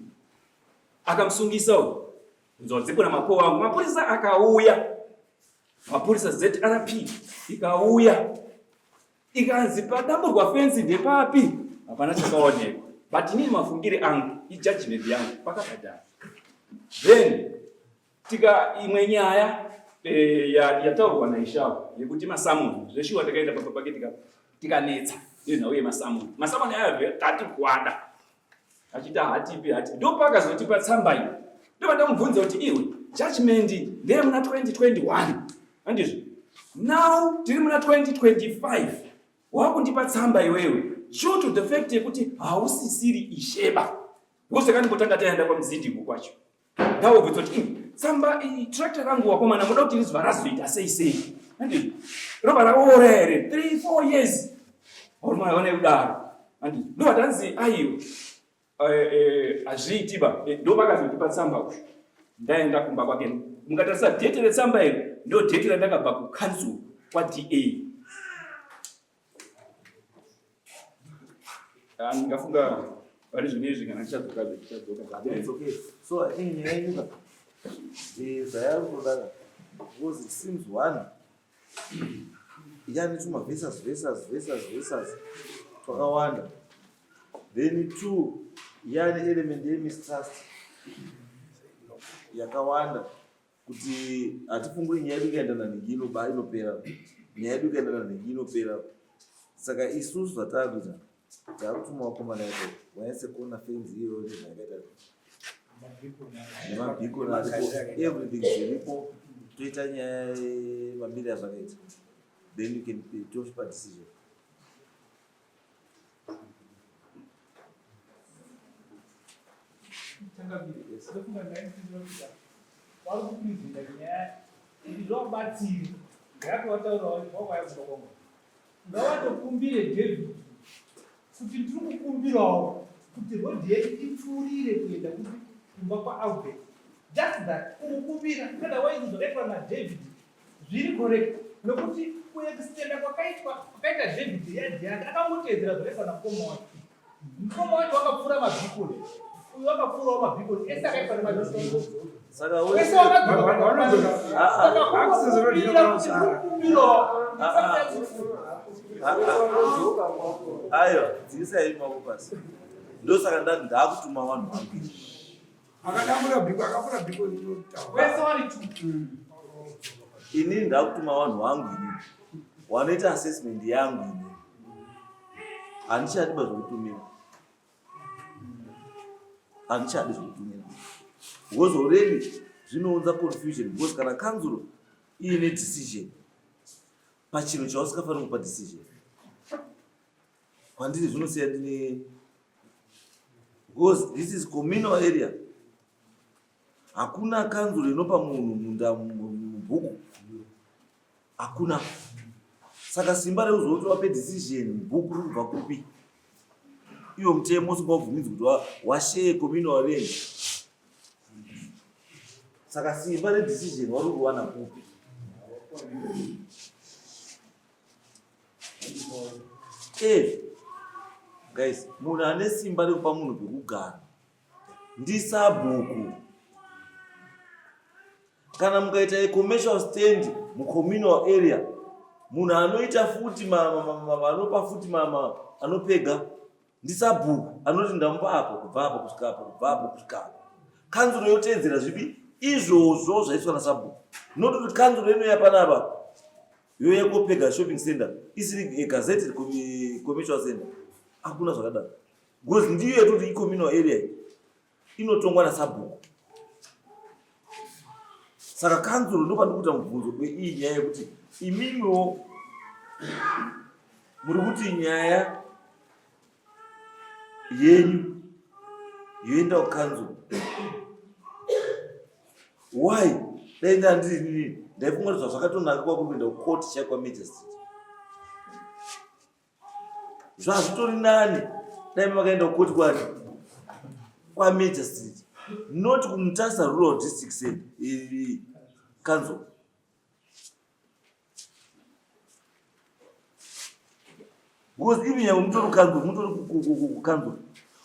Akamusungisa uyu nzwa namapo wangu. Mapurisa akauya, mapurisa ZRP ikauya, ikanzi padamburwa fenzi ndepapi? Hapana chakaonekwa. But inini mafungire angu, ijudgment yangu, pakabhadhara. Then tika imwe nyaya yataurwa naIshawo yekuti masamoni, zveshuwa takaenda pamba pake tikanetsa nenhau yemasamoni. Masamoni aya tati kuwanda achiti hatipi hatipi, ndopakazotipa tsamba iyi. Ndobva kuti iwe, judgment ndeye muna 2021, handizvo? Now tiri muna 2025, wakundipa tsamba iwewe due to the fact yekuti hausisiri isheba. Because takandingotanga taenda kwamuzindiko kwacho, ndawobvunza kuti tsamba iyi, tractor rangu wakomana muda kuti rizuva razoita sei sei, handizvo? Robva raora here 3 4 years aone kudaro, handizvo? Ndobva tanzi aiwa, hazviiti ba. Ndo vakazotipa tsamba uyu ndaenda kumba kwake. Mukatarisa date retsamba iri, ndo date randakabva kucouncil kwaDA. Ah, ndingafunga pane zvimwe izvi kana tichadzoka tichadzoka. It's okay. So I think nyaya yenyuka zvayari kudada because it seems one yani tuma versus versus versus versus twakawanda, then two yani element yemistrust yakawanda kuti hatifunguri nyaya yedu ikaenda nanhingi inoba inopera, nyaya yedu ikaenda nanhingi inopera. Saka isusu zvataakuita, taakutuma vakomana iko vanyatse kuona fenzi iyoyo nezvayakaita nemabhikoni aripo, everything zviripo, toita nyaya yemamiriro azvakaita, then you can tosvipa decision. Changamire, ndofunga ndainzira kuti vari kupresenta nyaya kuti zvovabatsire. Ngavatokumbire David kuti ndiri kukumbirawo kuti road yedu ipfuurire kuenda kumba kwaAlbert. Just that kumukumbira otherwise zvakaitwa naDavid zviri correct nokuti kuextenda kwakaitwa kwakaita David yadhi yake akangoteedzera zvakaitwa namukoma wake. Mukoma wacho wakapfuura mabhikoni. Uyu wakapfuurawo mabhikoni ese akaitwa nemabhikoni. Saka Wese wakadzoka. Saka kukumbira kuti kukumbirawo. Aiwa, dzikisai maoko pasi. Ndosaka ndati ndakutuma vanhu vangu. Akadambura bhiko, akapfura bhiko rinotaura. Wese wari tu. Inini ndakutuma vanhu vangu inini. Wanoita assessment yangu inini. Handichadi ba zvekutumira. Handichadi zvekutumira. Because already zvinounza confusion because kana kanzuro iine decision pachinhu chausingafaniri kupa decision kwandiri zvinosiya ndine because this is communal area hakuna kanzuro inopa munhu munda mubhuku Hakuna. Saka simba rekuzoti wape decision mubhuku riri kubva kupi? Iwo mutemo usingabvumidzwi kuti washare communal land. Saka simba redecision wari kuwana kupi? Eh, guys, munhu ane simba rekupa munhu pekugara ndisabhuku. Kana mukaita a commercial stand mucommunal area, munhu anoita futi anopa futi anopega ndisabhuku anoti ndamupa apo kubva apo kusvika apo kubva apo kusvika apo. Kanzuro yoteedzera zvipi izvozvo zvaiswa nasabhuku, not kuti kanzuro inouya panapa youya kopega shopping center isiri a gazetted commercial center. Hakuna zvakadaro because ndiyo yatoti icommunal area inotongwa nasabhuku saka kanzuro ndopandikuita mubvunzo weiyi nyaya yekuti imimiwo muri kuti nyaya yenyu yoenda kukanzuro why dai ndandiri nini ndaifunga kuti zvazvakatonaka kwakuri kuenda kukoti chaikwa magistrate Zvazvitori nani dai makaenda kukoti kwani kwaMajor Street not kuMutasa Rural District Center Council. Because even nyangwe mutori kukanzuru mutori kukanzuru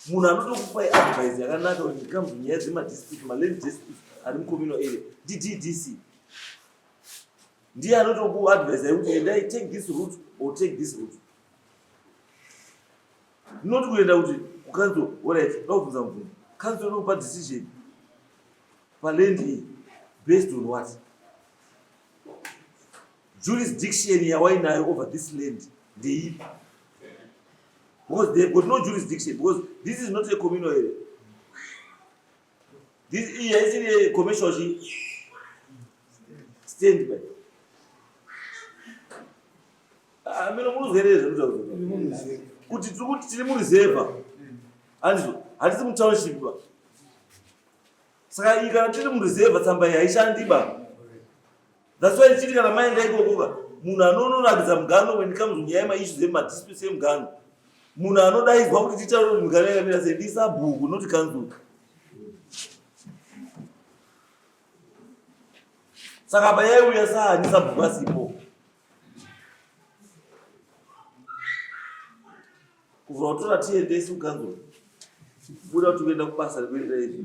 munhu anotokupai advice yakanaka when it comes to nyaya dzemadistrict maland districts ari mucommunal area ndiDDC. Ndiye anotokuadvisa yekuti endai take this route or take this route. Not kuenda kuti kukanzuro, alright, ndakubvunza mubvunzo. Kanzuro inokupa decision paland iyi based on what? Jurisdiction yawainayo over this land ndeipi? Because they've got no jurisdiction because this is not a communal area. This iyi haisiri commercial chi stand by. Ah, mino munozwa here zvandinotaura? Kuti tiri kuti tiri mureserve. Handizvo, hatisi mutownship ba. Saka iyi kana tiri mureserve tsamba iyi haishandi ba. That's why ndichiti kana maenda ikoko ka munhu anonoratidza mugano when it comes to nyaya yemaissues emadisputes emugano munhu anodaidzwa kuti titaure kuti migano yakamira sei ndisabhuku not kanzuru saka apa yaiuya saani sabhuku asipo kuvhura kutora tiendesi kukanzuru buda kuti kuenda kubasa rekuenda izvi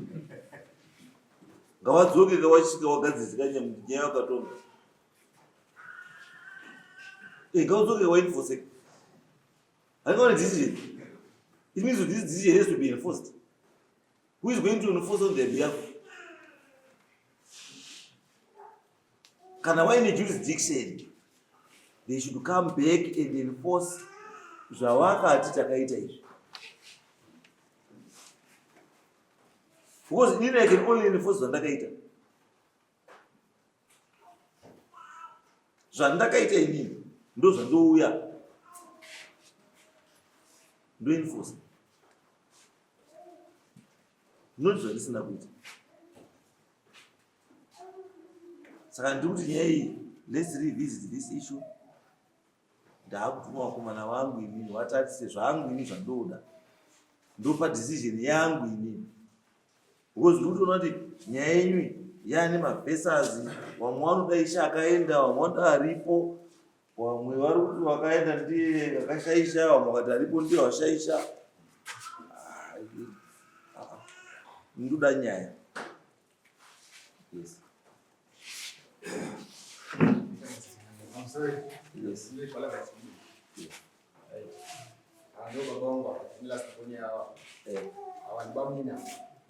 Ngawadzoke kawasvika wagadzirisa nyaya wakatonga. Eh, ngawadzoke waenforce. Haingaone decision. It means this decision has to be enforced. Who is going to enforce on their behalf? Kana waine jurisdiction, they should come back and enforce zvawakati takaita izvi. Because inini I can only enforce zvandakaita. Zvandakaita inini ndozvandouya ndoenforce. Not zvandisina kuita. Saka ndiri kuti nyaya iyi Let's revisit this issue. Ndaakutuma vakomana vangu inini vatarise zvangu ini zvandoda. Ndopa decision yangu inini. Because ndiri kutoona kuti nyaya yenyu yaane mavhesas, vamwe vanoda ishe akaenda, vamwe vanoda aripo, vamwe vari kuti vakaenda ndiye akashaisha, vamwe vakati aripo ndiye washaisha. Ah, ah, ndoda nyaya. Yes. I'm sorry. Yes. Ndo baba wangu akatumira sifoni yawa. Eh. Awa bamina.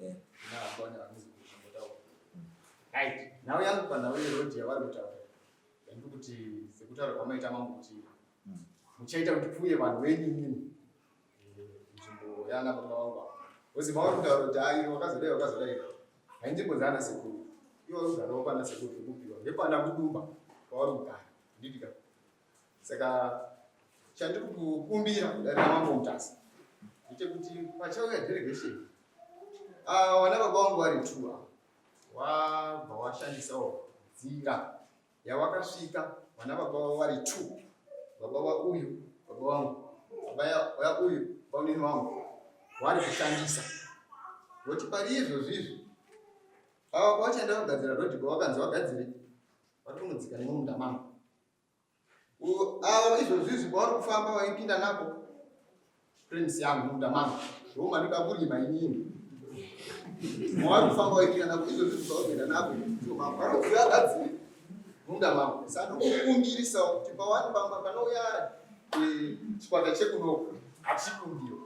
Eh. Na bwana anzi kushambota. Right. Nhau yangu panhau yeroad yavari kutaura. Ndiri kuti sekutaura kwamaita mambo kuti muchaita kuti pfuye vanhu venyu imimi. Nzvimbo yana baba vangu ava. Because mauri kutaura kuti hai wakazodai wakazodai. Hai nzvimbo dzaana sekuru. Iwe uri kugarawo pana sekuru zvekupiwa. Ngepana kudumba kwauri kugara. Nditi ka. Saka chandiri kukumbira kudare ramambo Mutasa ndechekuti pachauya delegation ah, vana baba vangu vari two ava wabva washandisawo nzira yawakasvika vana baba vavo vari two baba vauyu baba vangu baba vauyu bamunini vangu vari kushandisa voti pari izvozvi izvi ava kwachaenda kugadzira rodhi kwawakanzi wagadzire vari kunodzika nemumunda mangu Avo izvozvi izvi kwavari kufamba vaipinda napo premise yangu munda mangu ndo mandinoda kurima inini mavari kufamba vaipinda napo izvozvi izvi kwavari kuenda napo vanouya gadziri munda mangu saka ndokukumbirisawo kuti pawani pamba panouya eh, chikwata chekunoko hachikumbiro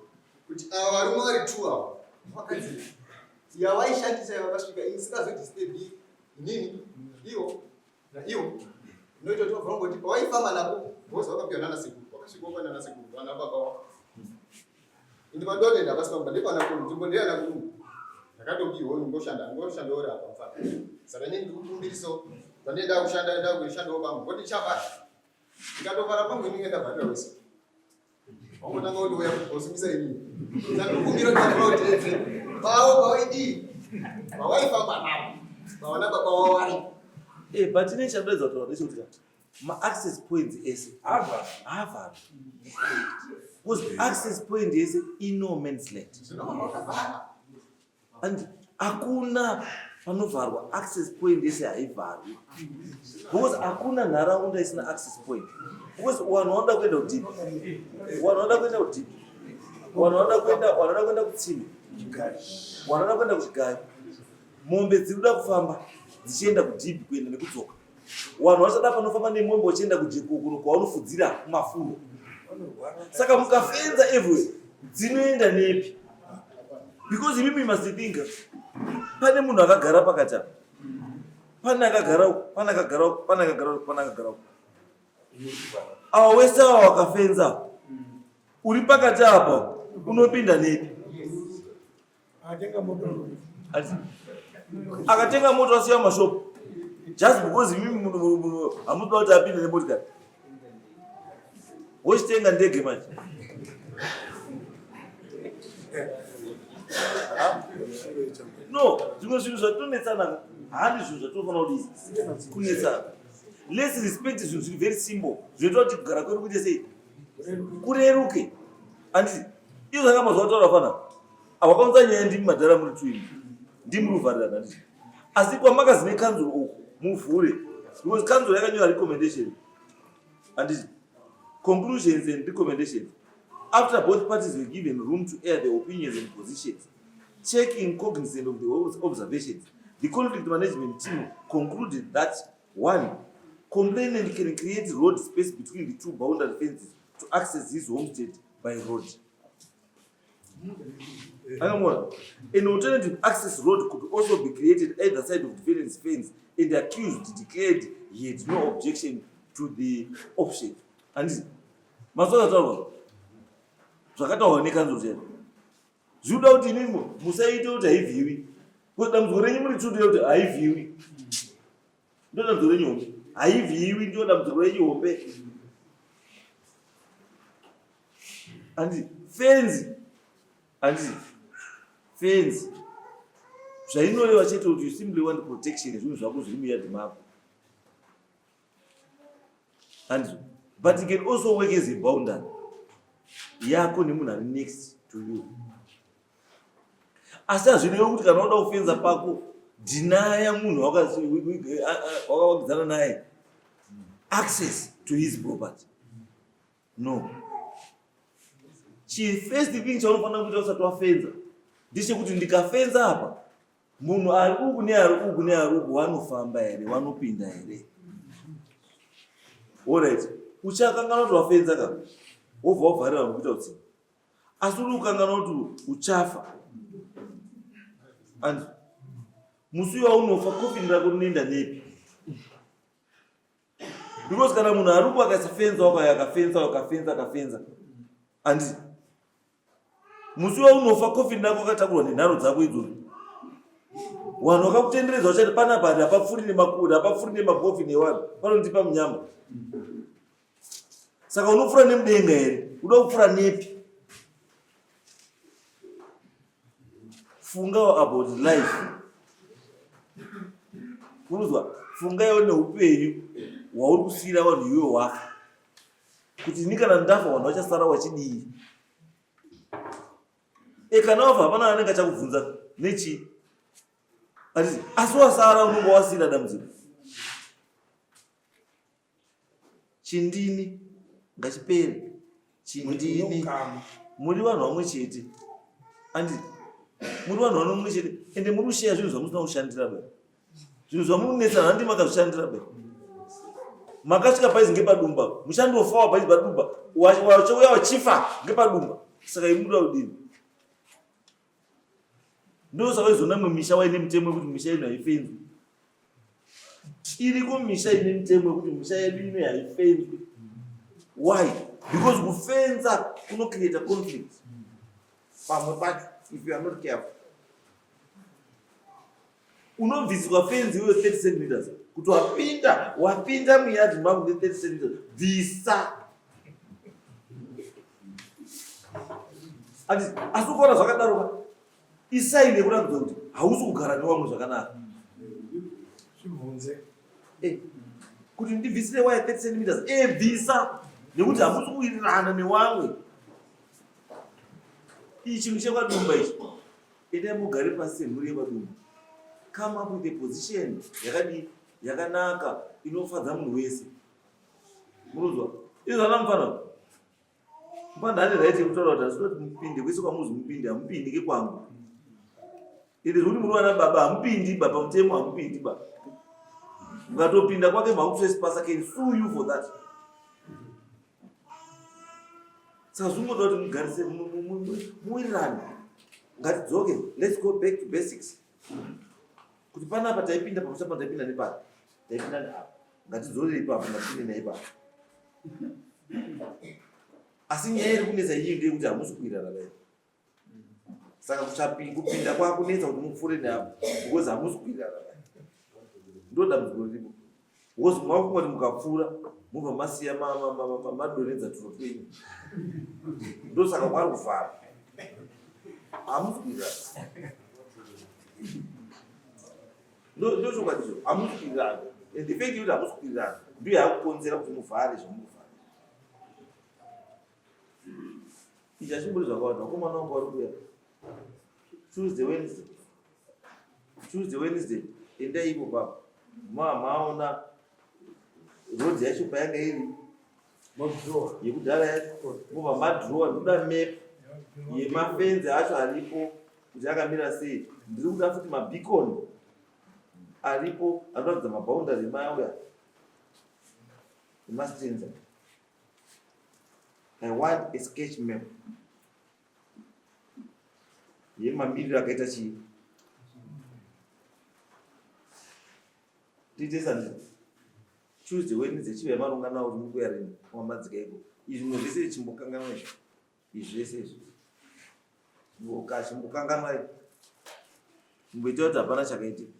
kuti ava varume vari two ava vakadziri yavaishandisa yavakasvika ini singazodisturbi inini ivo Naiwo inoita kuti vabva vangoti pawaifamba napo because wakapiwa nana sekuru wakasvika wapa nana sekuru vana baba wako indi pandotenda pasi pangu ndepana kuru nzvimbo ndeyana kuru ndakatopiwa ngoshanda ngoshanda uri apa mfana saka inini ndikukumbiriso pandenda kushanda nda kushandawo pangu ngoti chavara ndikatovara pangu inenge ndavharira wese Wangotanga kundouya kuzosungisa inini. Saka kumbira kuti vautedze. Pavo pawaidii? Pawaifamba navo. Pawana baba wavo vari. Eh, but ine chandoedza kutaura ndechekuti ma-access points ese haavharwi because access point yese ino man's land And hakuna panovharwa access point yese haivharwi because hakuna nharaunda isina access point because vanhu vanoda kuenda kudipi vanhu vanoda kuenda kudipi vanhu vanoda kuenda vanoda kuenda kutsime vanoda kuenda kuchigayo mombe dziri kuda kufamba dzichienda kudhipi kuenda nekudzoka vanhu vachada panofamba nemombe vachienda kujekukuno kwavanofudzira kumafuro saka mukafenza everywhere dzinoenda nepi because imimi must think pane munhu akagara pakati apa pane akagara uku pane akagara uku pane akagara uku pane akagara uku awa wese awa wakafenza uri pakati apa unopinda nepi Akatenga moto asiya mashop just because imimi hamuda kuti apinde nemotikari wochitenga ndege manje no zvimwe zvinhu zvatinonetsana handi zvinhu zvatinofanira kudii kunetsana lets respect zvinhu zviri very simple zvinoita kuti kugara kwedu kuite sei kureruke anditi izvo zvanga mazuva taura fana Awakaunza nyaya ndimi madhara muri twin. Ndimi ruvharirana ndizvo. Asi kwamakazi nekanzuro uku muvhure because kanzuro yakanyora recommendation. Handiti conclusions and recommendations. After both parties were given room to air their opinions and positions, taking cognizant of the observations, the conflict management team concluded that one, complainant can create road space between the two boundary fences to access his homestead by road. Akamona, an alternative access road could also be created either side of defendant's fence and the accused declared he had no objection to the option. Handiti mazuva akataurwa zvakataurwa nekanzuro chaivo zvinoda kuti imimi musaite kuti haivhiwi because dambudziko renyu muri tsvutu yekuti haivhiwi ndo dambudziko renyu hombe haivhiwi ndio dambudziko renyu hombe Handiti fenzi, handiti fenzi zvainoreva chete kuti you simply want protection zvinhu zvako zviri muyadhi mako. Handizvo. But it can also work as a boundary yako nemunhu ari next to you. Asi hazvirevi kuti kana uda kufenza pako dhinaya munhu wakavakidzana naye access to his property. No. Chi first thing chaunofanira kuita usati wafenza ndechekuti ndikafenza apa munhu ari uku neari uku neari uku vanofamba here vanopinda here orit uchakanganwa kuti wafenza ka wobva wavharira vanhu kuita utsinye asi uri kukanganwa kuti uchafa and musi uyo waunofa kofini rako rinoenda nepi because kana munhu ari uku akaisa fenza wakauya akafenza akafenza akafenza anditi musi waunofa kofini rako akatakurwa nenharo dzako idzodzo vanhu vakakutenderedza vachati panapa hari hapapfuri nemakuri hapapfuri nemakofini evanhu panondipa munyama saka unopfura nemudenga here uda kupfura nepi fungawo about life unozwa fungaiwo neupenyu hwauri kusiira vanhu iwe wafa kuti ini kana ndafa vanhu vachasara wachidii e kana wafa hapana anenge achakubvunza nechii asi wasara unonge wasiira dambudziko Chindini ngachipere. Chindini. Muri vanhu vamwe chete. Andi muri vanhu vamwe chete ende muri kusheya zvinhu zvamusina kushandira ba. Zvinhu zvamunetsana handi makazvishandira ba. Makasvika paizi ngepadumba. Muchandofawa paizi padumba. Wachouya wachifa ngepadumba. Saka imuda kudini? Ndosaka izona mwe misha waine mitemo yekuti misha ino haifenzwi. Iriko misha ine mitemo yekuti misha yedu ino haifenzwi. Why? Because kufenza kuno create conflict. Pamwe pacho if you are not careful. Unobviswa fenzi iwe 30 centimeters kuti wapinda wapinda muyadhi mangu ne 30 centimeters bvisa. Ati asi ukaona zvakadaro ka isaini yekuratidza kuti hausi kugara newamwe zvakanaka. Zvibvunze. Eh, kuti ndibvisire waya 30 centimeters eh bvisa nekuti hamusi kuwirirana newamwe. Ichi chinhu chekwadumba ichi. Endai mugare pasi semhuri yekwadumba. Come up with a position yakadii yakanaka inofadza munhu wese. Munonzwa? Izvo ana mufana. Mufana ane right yekutaura kuti asi kuti mupinde kwese kwamuzi mupinde hamupindi kekwangu. Ende zvekuti muri vana baba hamupindi ba pamutemo hamupindi ba. Mukatopinda kwake makutrespass can sue you for that. Saka zvingoda kuti mugarise muwirirane. Ngatidzoke let's go back to basics. Kuti panapa taipinda pamusha pano taipinda nepapa. Taipinda neapa. Ngatidzorere ipapo ngatipinde neipapo. Asi nyaya iri kunetsa iyi ndeyekuti hamusi kuwirirana naye. Saka kupinda kwakunetsa kuti mupfuure neapo because hamusi kuwirirana naye. Ndo dambudziko riripo. Because makufunga kuti mukapfuura mobva masiya madonhedza turo twenyu. Ndosaka kwari kuvhara. Hamusi kuwirirana. Ndochokwadi icho hamusi kuwirirana. And the fact yekuti hamusi kuwirirana ndiyo yakukonzera kuti muvhare zvamuvhara. Ichi hachimbori zvakawanda vakomana vangu vari kuuya Tuesday Wednesday Tuesday Wednesday endai ipo papa maona road yacho payanga iri yekudhara yacho mobva madrowa ndikuda map yemafenzi acho aripo kuti akamira sei ndiri kuda futi mabeacon aripo anoratidza maboundary emauya emastreams I want a sketch map yemamiriro akaita chii tiite sandi Tuesday Wednesday chive marongana kuti mukuya rini wamadzika iko izvi mwe zvese chimbokanganwa izvi izvi zvese izvi chimbokanganwa izvi chimboita kuti hapana chakaitika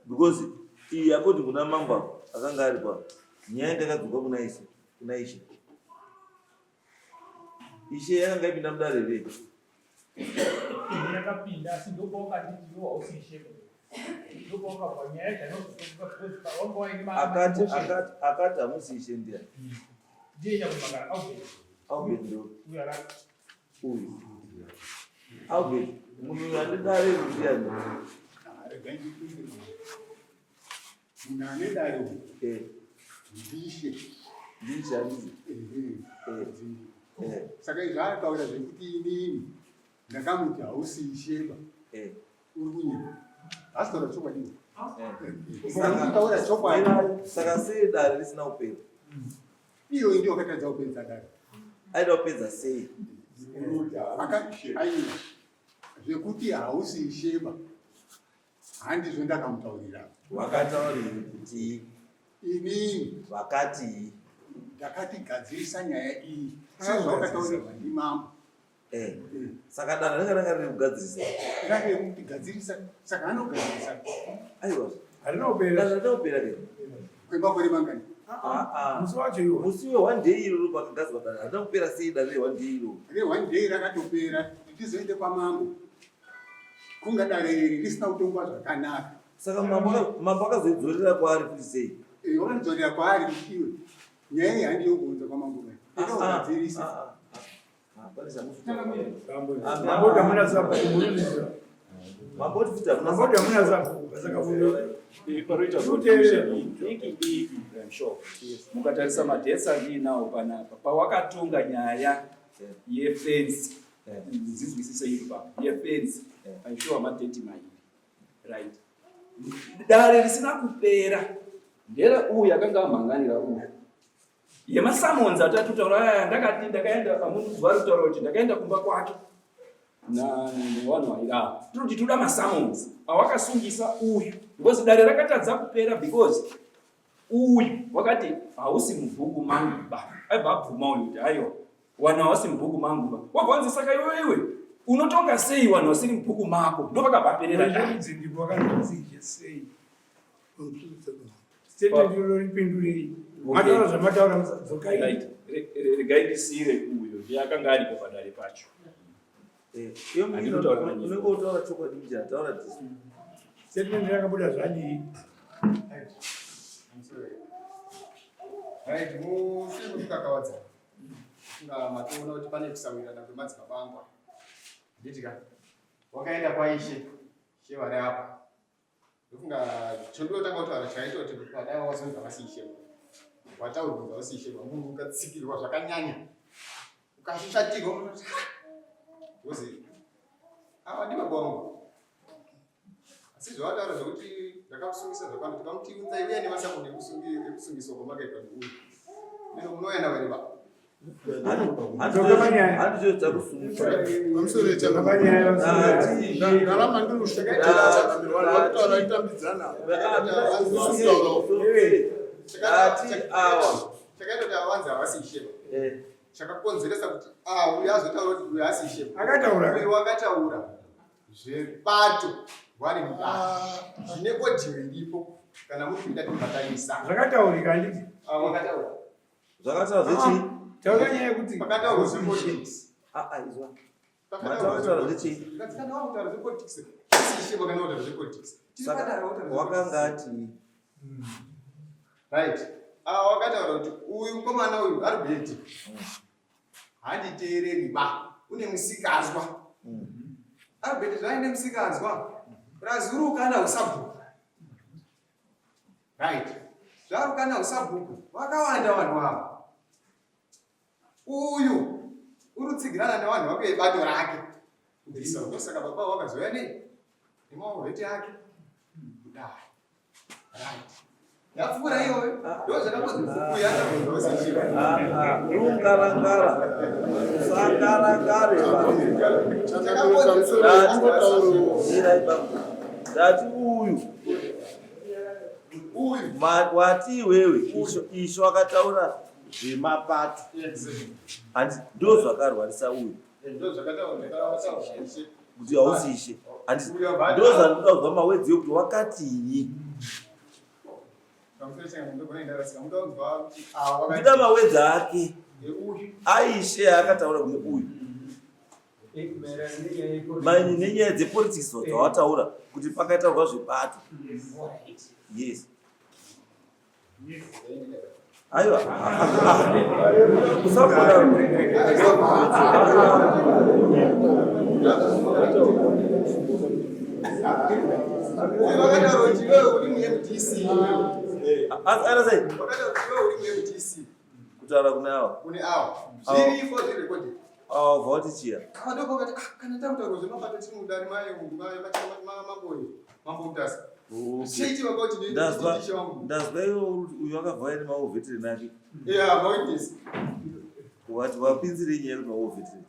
because iyi according kuna mambo akanga ari pa nyaya ndakadzoka kuna ishe kuna ishe ishe yakanga ipinda mudare here rakapinda asi ndopawakanditi iwe hausi ishe ndopawakabva nyaya dzanozotomuka because wanga waine ma- Akati ma- akati akati hamusi ishe ndiani? Ndiye nyakumagara Albert. Albert ndo Uyo araka. uyu. Albert munhu uyu andidare ndiani? Regai ndipindure. Munhu ane dare uyu Eh, ndishe. ndishe handizi. Ehe. Eh. Eh, Saka izvi ataura zvekuti inini ndakamuti hausi isheba eh, uri kunyepa. Haasi kutaura chokwadi. eh. Saka kutaura chokwadi. Saka sei dare risina kupera? Iyo ndiyo wakatadza kupedza dare. Aida kupedza sei? Aiwa zvekuti hausi isheba handizvo ndakamutaurira. Wakatauriri kuti Inini vakati ndakati gadzirisa nyaya iyi sezvawakataurirwa ndimambo. eh. Saka dare ringa ranga riri kugadzirisa. Ranga kuti gadzirisa saka anogadzirisa Aiwa. Harina kupera. Dare rina kupera ke. kwemakore mangani? Ah ah. Musi wacho iwo. Musi we one day iroro pakagadzirwa dare harina kupera sei dare re one day iroro. Re one day rakatopera kuti tizoende kwamambo. Kunga dare iri risina kutongwa zvakanaka. Saka mambo mambo akazoidzorera kwaari kuti sei? Eh, wakatidzorera kwaari kuti iwe nyaya iyi handiyo kuunza kwamambo mai. Ah, ah, Ndogadzirisa. ah, ah. Pane chamufuta. Mambo hamuna sabhuku muruzviziva. Mambo kuti hamuna Mambo hamuna sabhuku saka Paroita Kuteerera. diki diki, I'm sure. Mukatarisa madates andiinawo panapa pawakatonga nyaya yefensi ndizizwisise iri pa yefensi I'm sure madate mairi right dare risina kupera ndera uyu akanga amhanganira uyu yemasamons atatotaura aya ndakati ndakaenda pamunhu ari kutaura kuti ndakaenda kumba kwake nevanhu vairava tinoti toda masamons awakasungisa uyu because dare rakatadza kupera because uyu wakati hausi mubhuku mangu ba aibva abvuma uyu kuti aiwa wanhu hausi mubhuku mangu ba wabva wanzi saka iwe iwe unotonga sei wanhu vasiri mubhuku mako ndopakabva perera dare. Ndipo wakanzi sei. Statement iro ripindurei. Mataura zvamataura musadzokai. Right. Regai ndisiyire uyo ndiye akanga aripo padare pacho. Eh, iwe Handidi kutaura manyika. unenge utaura chokwadi mujana taura tisu. Statement rakabuda zvadii? I'm sorry. Right, mushure mekukakawadza kunga matoona kuti pane kusawirirana kwemadzibaba angu aya. Handiti ka? Wakaenda kwaishe, ishe vari apa. Ndofunga chondinotanga kutaura chaita kuti padai wazonzi havasi ishe. Wataurwa kunzi havasi ishe, munhu ukatsikirwa zvakanyanya. Ukashatirwa unoti ha! Wozi ava ndibaba vangu. Asi zvavataura zvekuti ndakamusungisa zvakwana tikamuti unzai uya nemasamoni ekusungiswa kwamakaitwa neuyu. Neno munouya nawo here baba? Dzoka panyaya. Handizvo takusungisa. Pamusoro Dzoka panyaya. ndarama ndiri kusvikira chakamiro vanhu vakutaura vachitambidzana. Ati awa. Chakaita kuti avanzi havasi ishe. Eh, Chakakonzeresa kuti ah uyu azotaura kuti uyu haasi ishe. Akataura. Uyu wakataura zvebato vari mubato. Zvine audio iripo kana muri kuida tibatanisa. Zvakataurika handiti? Ah wakataura. Zvakataura zvechii? Taura nyaya yekuti Pakataurwa zvepolitics. Ah ah izwa. Pakataurwa Mataura zvechii? Kana wakutaura zvepolitics. Haasi ishe wakana kutaura zvepolitics. Tiri Saka padare wakutaura zvepolitics. wakanga ati Right. Ah, wakataura kuti uyu mukomana uyu ari bhedhi. Handiteereri ba. Une musikazwa. Ari bhedhi zvaine musikazwa. Razurukana usabhuku. Right. Zvarukana usabhuku. Vakawanda vanhu ava. Uyu uri kutsigirana nevanhu vake vebato rake. Kubvisa ndosaka baba vakazouya nei? Nemaovheti ake. Kudai. Right. Yapfuura iyoyo. Ndozvakakonzera kuuya ah ah rungarangara. Usangarangare. Mirai bambo. Ndati uyu Uyu. Wati iwewe isho isho akataura zvemapato. Handi ndo zvakarwarisa uyu Ndozvakataura. kuti hausi ishe. Handi ndo zvandinoda kuzwa mawedzi ekuti wakatii. Ndida mawedzi ake. Aishe akataura kune uyu. Maini nenyaya dzepolitics dzawataura kuti pakataurwa zvebato. Yes. Aiwa. Usakudaro. Vakadaro kuti iwewe uri muMDC. Arasei. Vakadaro kuti iwewe uri muMDC. Kutaura kune ava. Kune ava. Zviripo zvirekodhi. Ava voti chiya. Ava ndipo vakati ah kana takutaura zvemapato tiri mudare mai mambo mambo Mutasa. Chichi vakati ndazwa ndazwa iwe uyu akabva aine maovetereni ake. Yeah, mawitness. Wati wapinzirei nyaya yekuti maovetereni?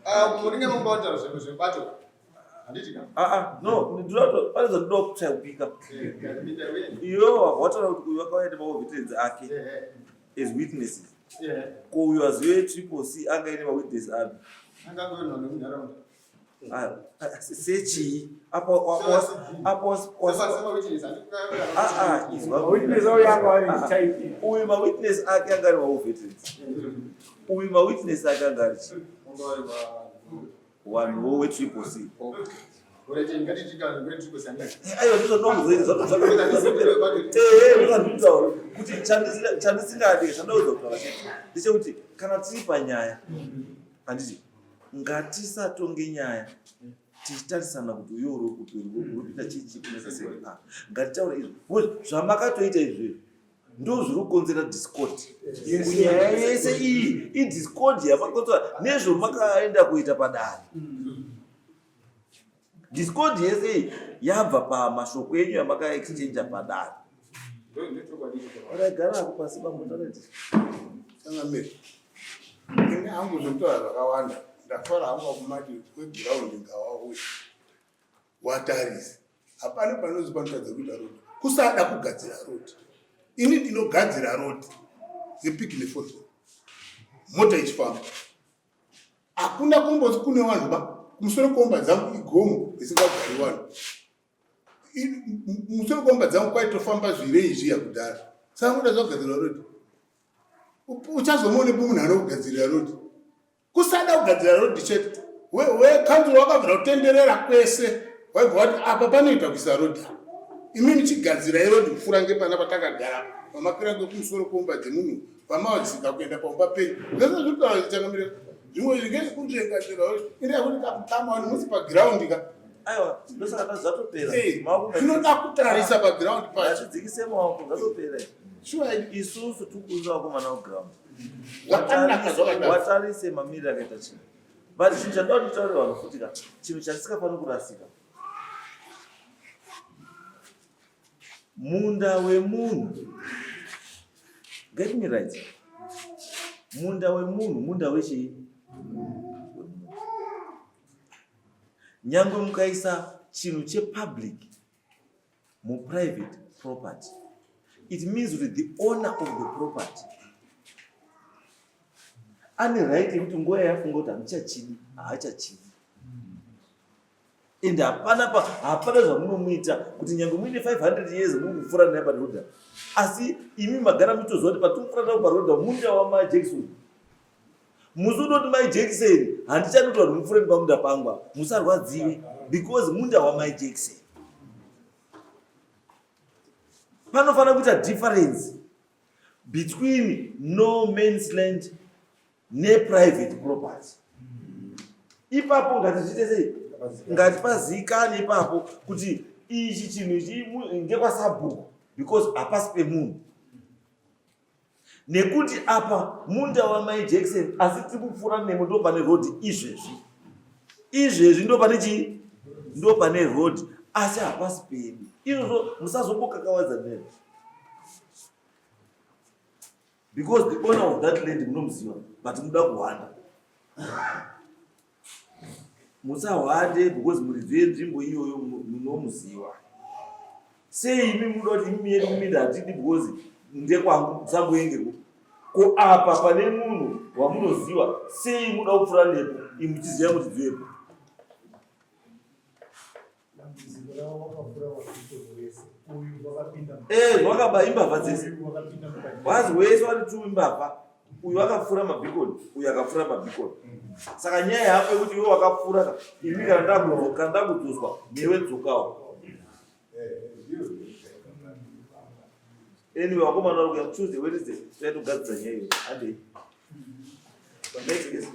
Ah, muringe mumbautaura zvebato. Handiti ka? Ah ah, no, ndinoto pane zvandinoda kutsvaya kupika. Iwe wabva wataura kuti uyu akauya nemaovetereni ake as witnesses. Ko uyu azive triple C anga aine mawitness api? Angangoenwa nemunharaunda. Ah, ah, sechii? Apa apa ah ah, izwa. Mawitness auyo anga ari type. Uyu mawitness ake anga ari maovetereni. Uyu mawitness ake anga ari chii? Vanhuwo wetriple C. Aiwa ndizvo ndinokuzoita kuti chandisingadi chandaudza kutaura chete ndechekuti kana tiri panyaya handiti ngatisatonge nyaya tichitarisana kuti uyo uri kupi uripinda chii chikunesa sei. Ngatitaure izvo because zvamakatoita izvo ndo zviri kukonzera discord kunyaya yese iyi idiscord yamakonzera nezvomakaenda kuita padare. Discord yese iyi yabva pamashoko enyu yamakaexchange padare. Ragara ako pasi bambo tareti. Changamire, ini hangu zvekutaura zvakawanda ndafara hangu akumati wegiraundi ngawauye watarise. Hapana panonzi panotadza kuita rodi, kusada kugadzira rodi. Ini ndinogadzira rodi nepiki nefoto mota ichifamba. Hakuna kumbonzi kune vanhu ba kumusoro kuomba dzangu igomo risingagari vanhu. Musoro kuomba dzangu kwaitofamba zvirei zviya kudhara. Saka munoda zvakugadzirwa rodi. Uchazomuonepo munhu anokugadzirira rodi. Kusada kugadzira rodi chete. Wekanzuro wakabvira kutenderera kwese. Waibva wati apa panoita kuisa rodi. Imi muchigadzirai rodi kupfuura ngepana patakagara. Pamakwira ngekumusoro kuomba dzemunhu. Pamawadzika kuenda paumba penyu. Zvese zviri kutaura changamire. Zvimwe zvinge kunzvenga nzvenga. Ende yakuti kakutama vanhu musi pagiraundi ka. Aiwa, ndosaka ndati zvatopera. Zvinoda kutarisa pagiraundi pacho. Ngatidzikise maoko, zvatopera. Sure. Isusu tikuunza vakomana kuground. Zvakanaka, zvakanaka. Watarise mamiriro akaita chinhu. But chinhu chandoda kuti nditaurire vanhu futi ka, chinhu chandisikafaniri kurasika. Munda wemunhu. Get me right. Munda wemunhu, munda wechii? Nyangwe mukaisa chinhu chepublic muprivate property, it means kuti the owner of the property ane right yekuti nguva yafunga kuti handichachidi, haachachidi. And hapana pa, hapana zvamunomuita kuti nyangwe muine 500 years muri kupfuura naye paroda, asi imi magara muchitoziva kuti patiri kupfuura napo paroda munda wamai Jackson. Musi unoti mai Jackson handichadi kuti vanhu mupfuure nepamunda pangu apa, musarwadziwe because munda wamai Jackson. Panofanira kuita difference between no man's land neprivate property. Ipapo ngatizviite sei? Ngatipazikane ipapo kuti ichi chinhu ichi ngekwasabhuku because hapasi pemunhu. Nekuti apa munda wamai Jackson asi tiri kupfuura nemo ndo pane road izvezvi. Izvezvi ndo pane chii? Ndo pane road asi hapasi pedu. Izvozvo musazombokakawadza nezvo. Because the owner of that land munomuziva but munoda kuhwanda. Musahwande because muridzi wenzvimbo iyoyo munomuziva. Sei imi munoda kuti imi yedu kuminda hatidi because ndekwangu musamboengerwo. Ko apa pane munhu wamunoziva sei munoda kupfuura nepo imi muchiziva muridzi wepo. Dambudziko ravo wakapfuura wapito wese. Uyu wakapinda Wakaba imbavha dzese. Uyu wakapinda mukati. Wazi wese wari tu imbavha. Uyu akapfura mabhikoni, uyu akapfura mabhikoni. Saka nyaya yako yekuti iwe wakapfura ka, ini kana ndakudzoswa newe dzokawo. Anyway, vakomana vari kuya Tuesday, Wednesday, taitogadzisa nyaya iyo. Handei. Next case.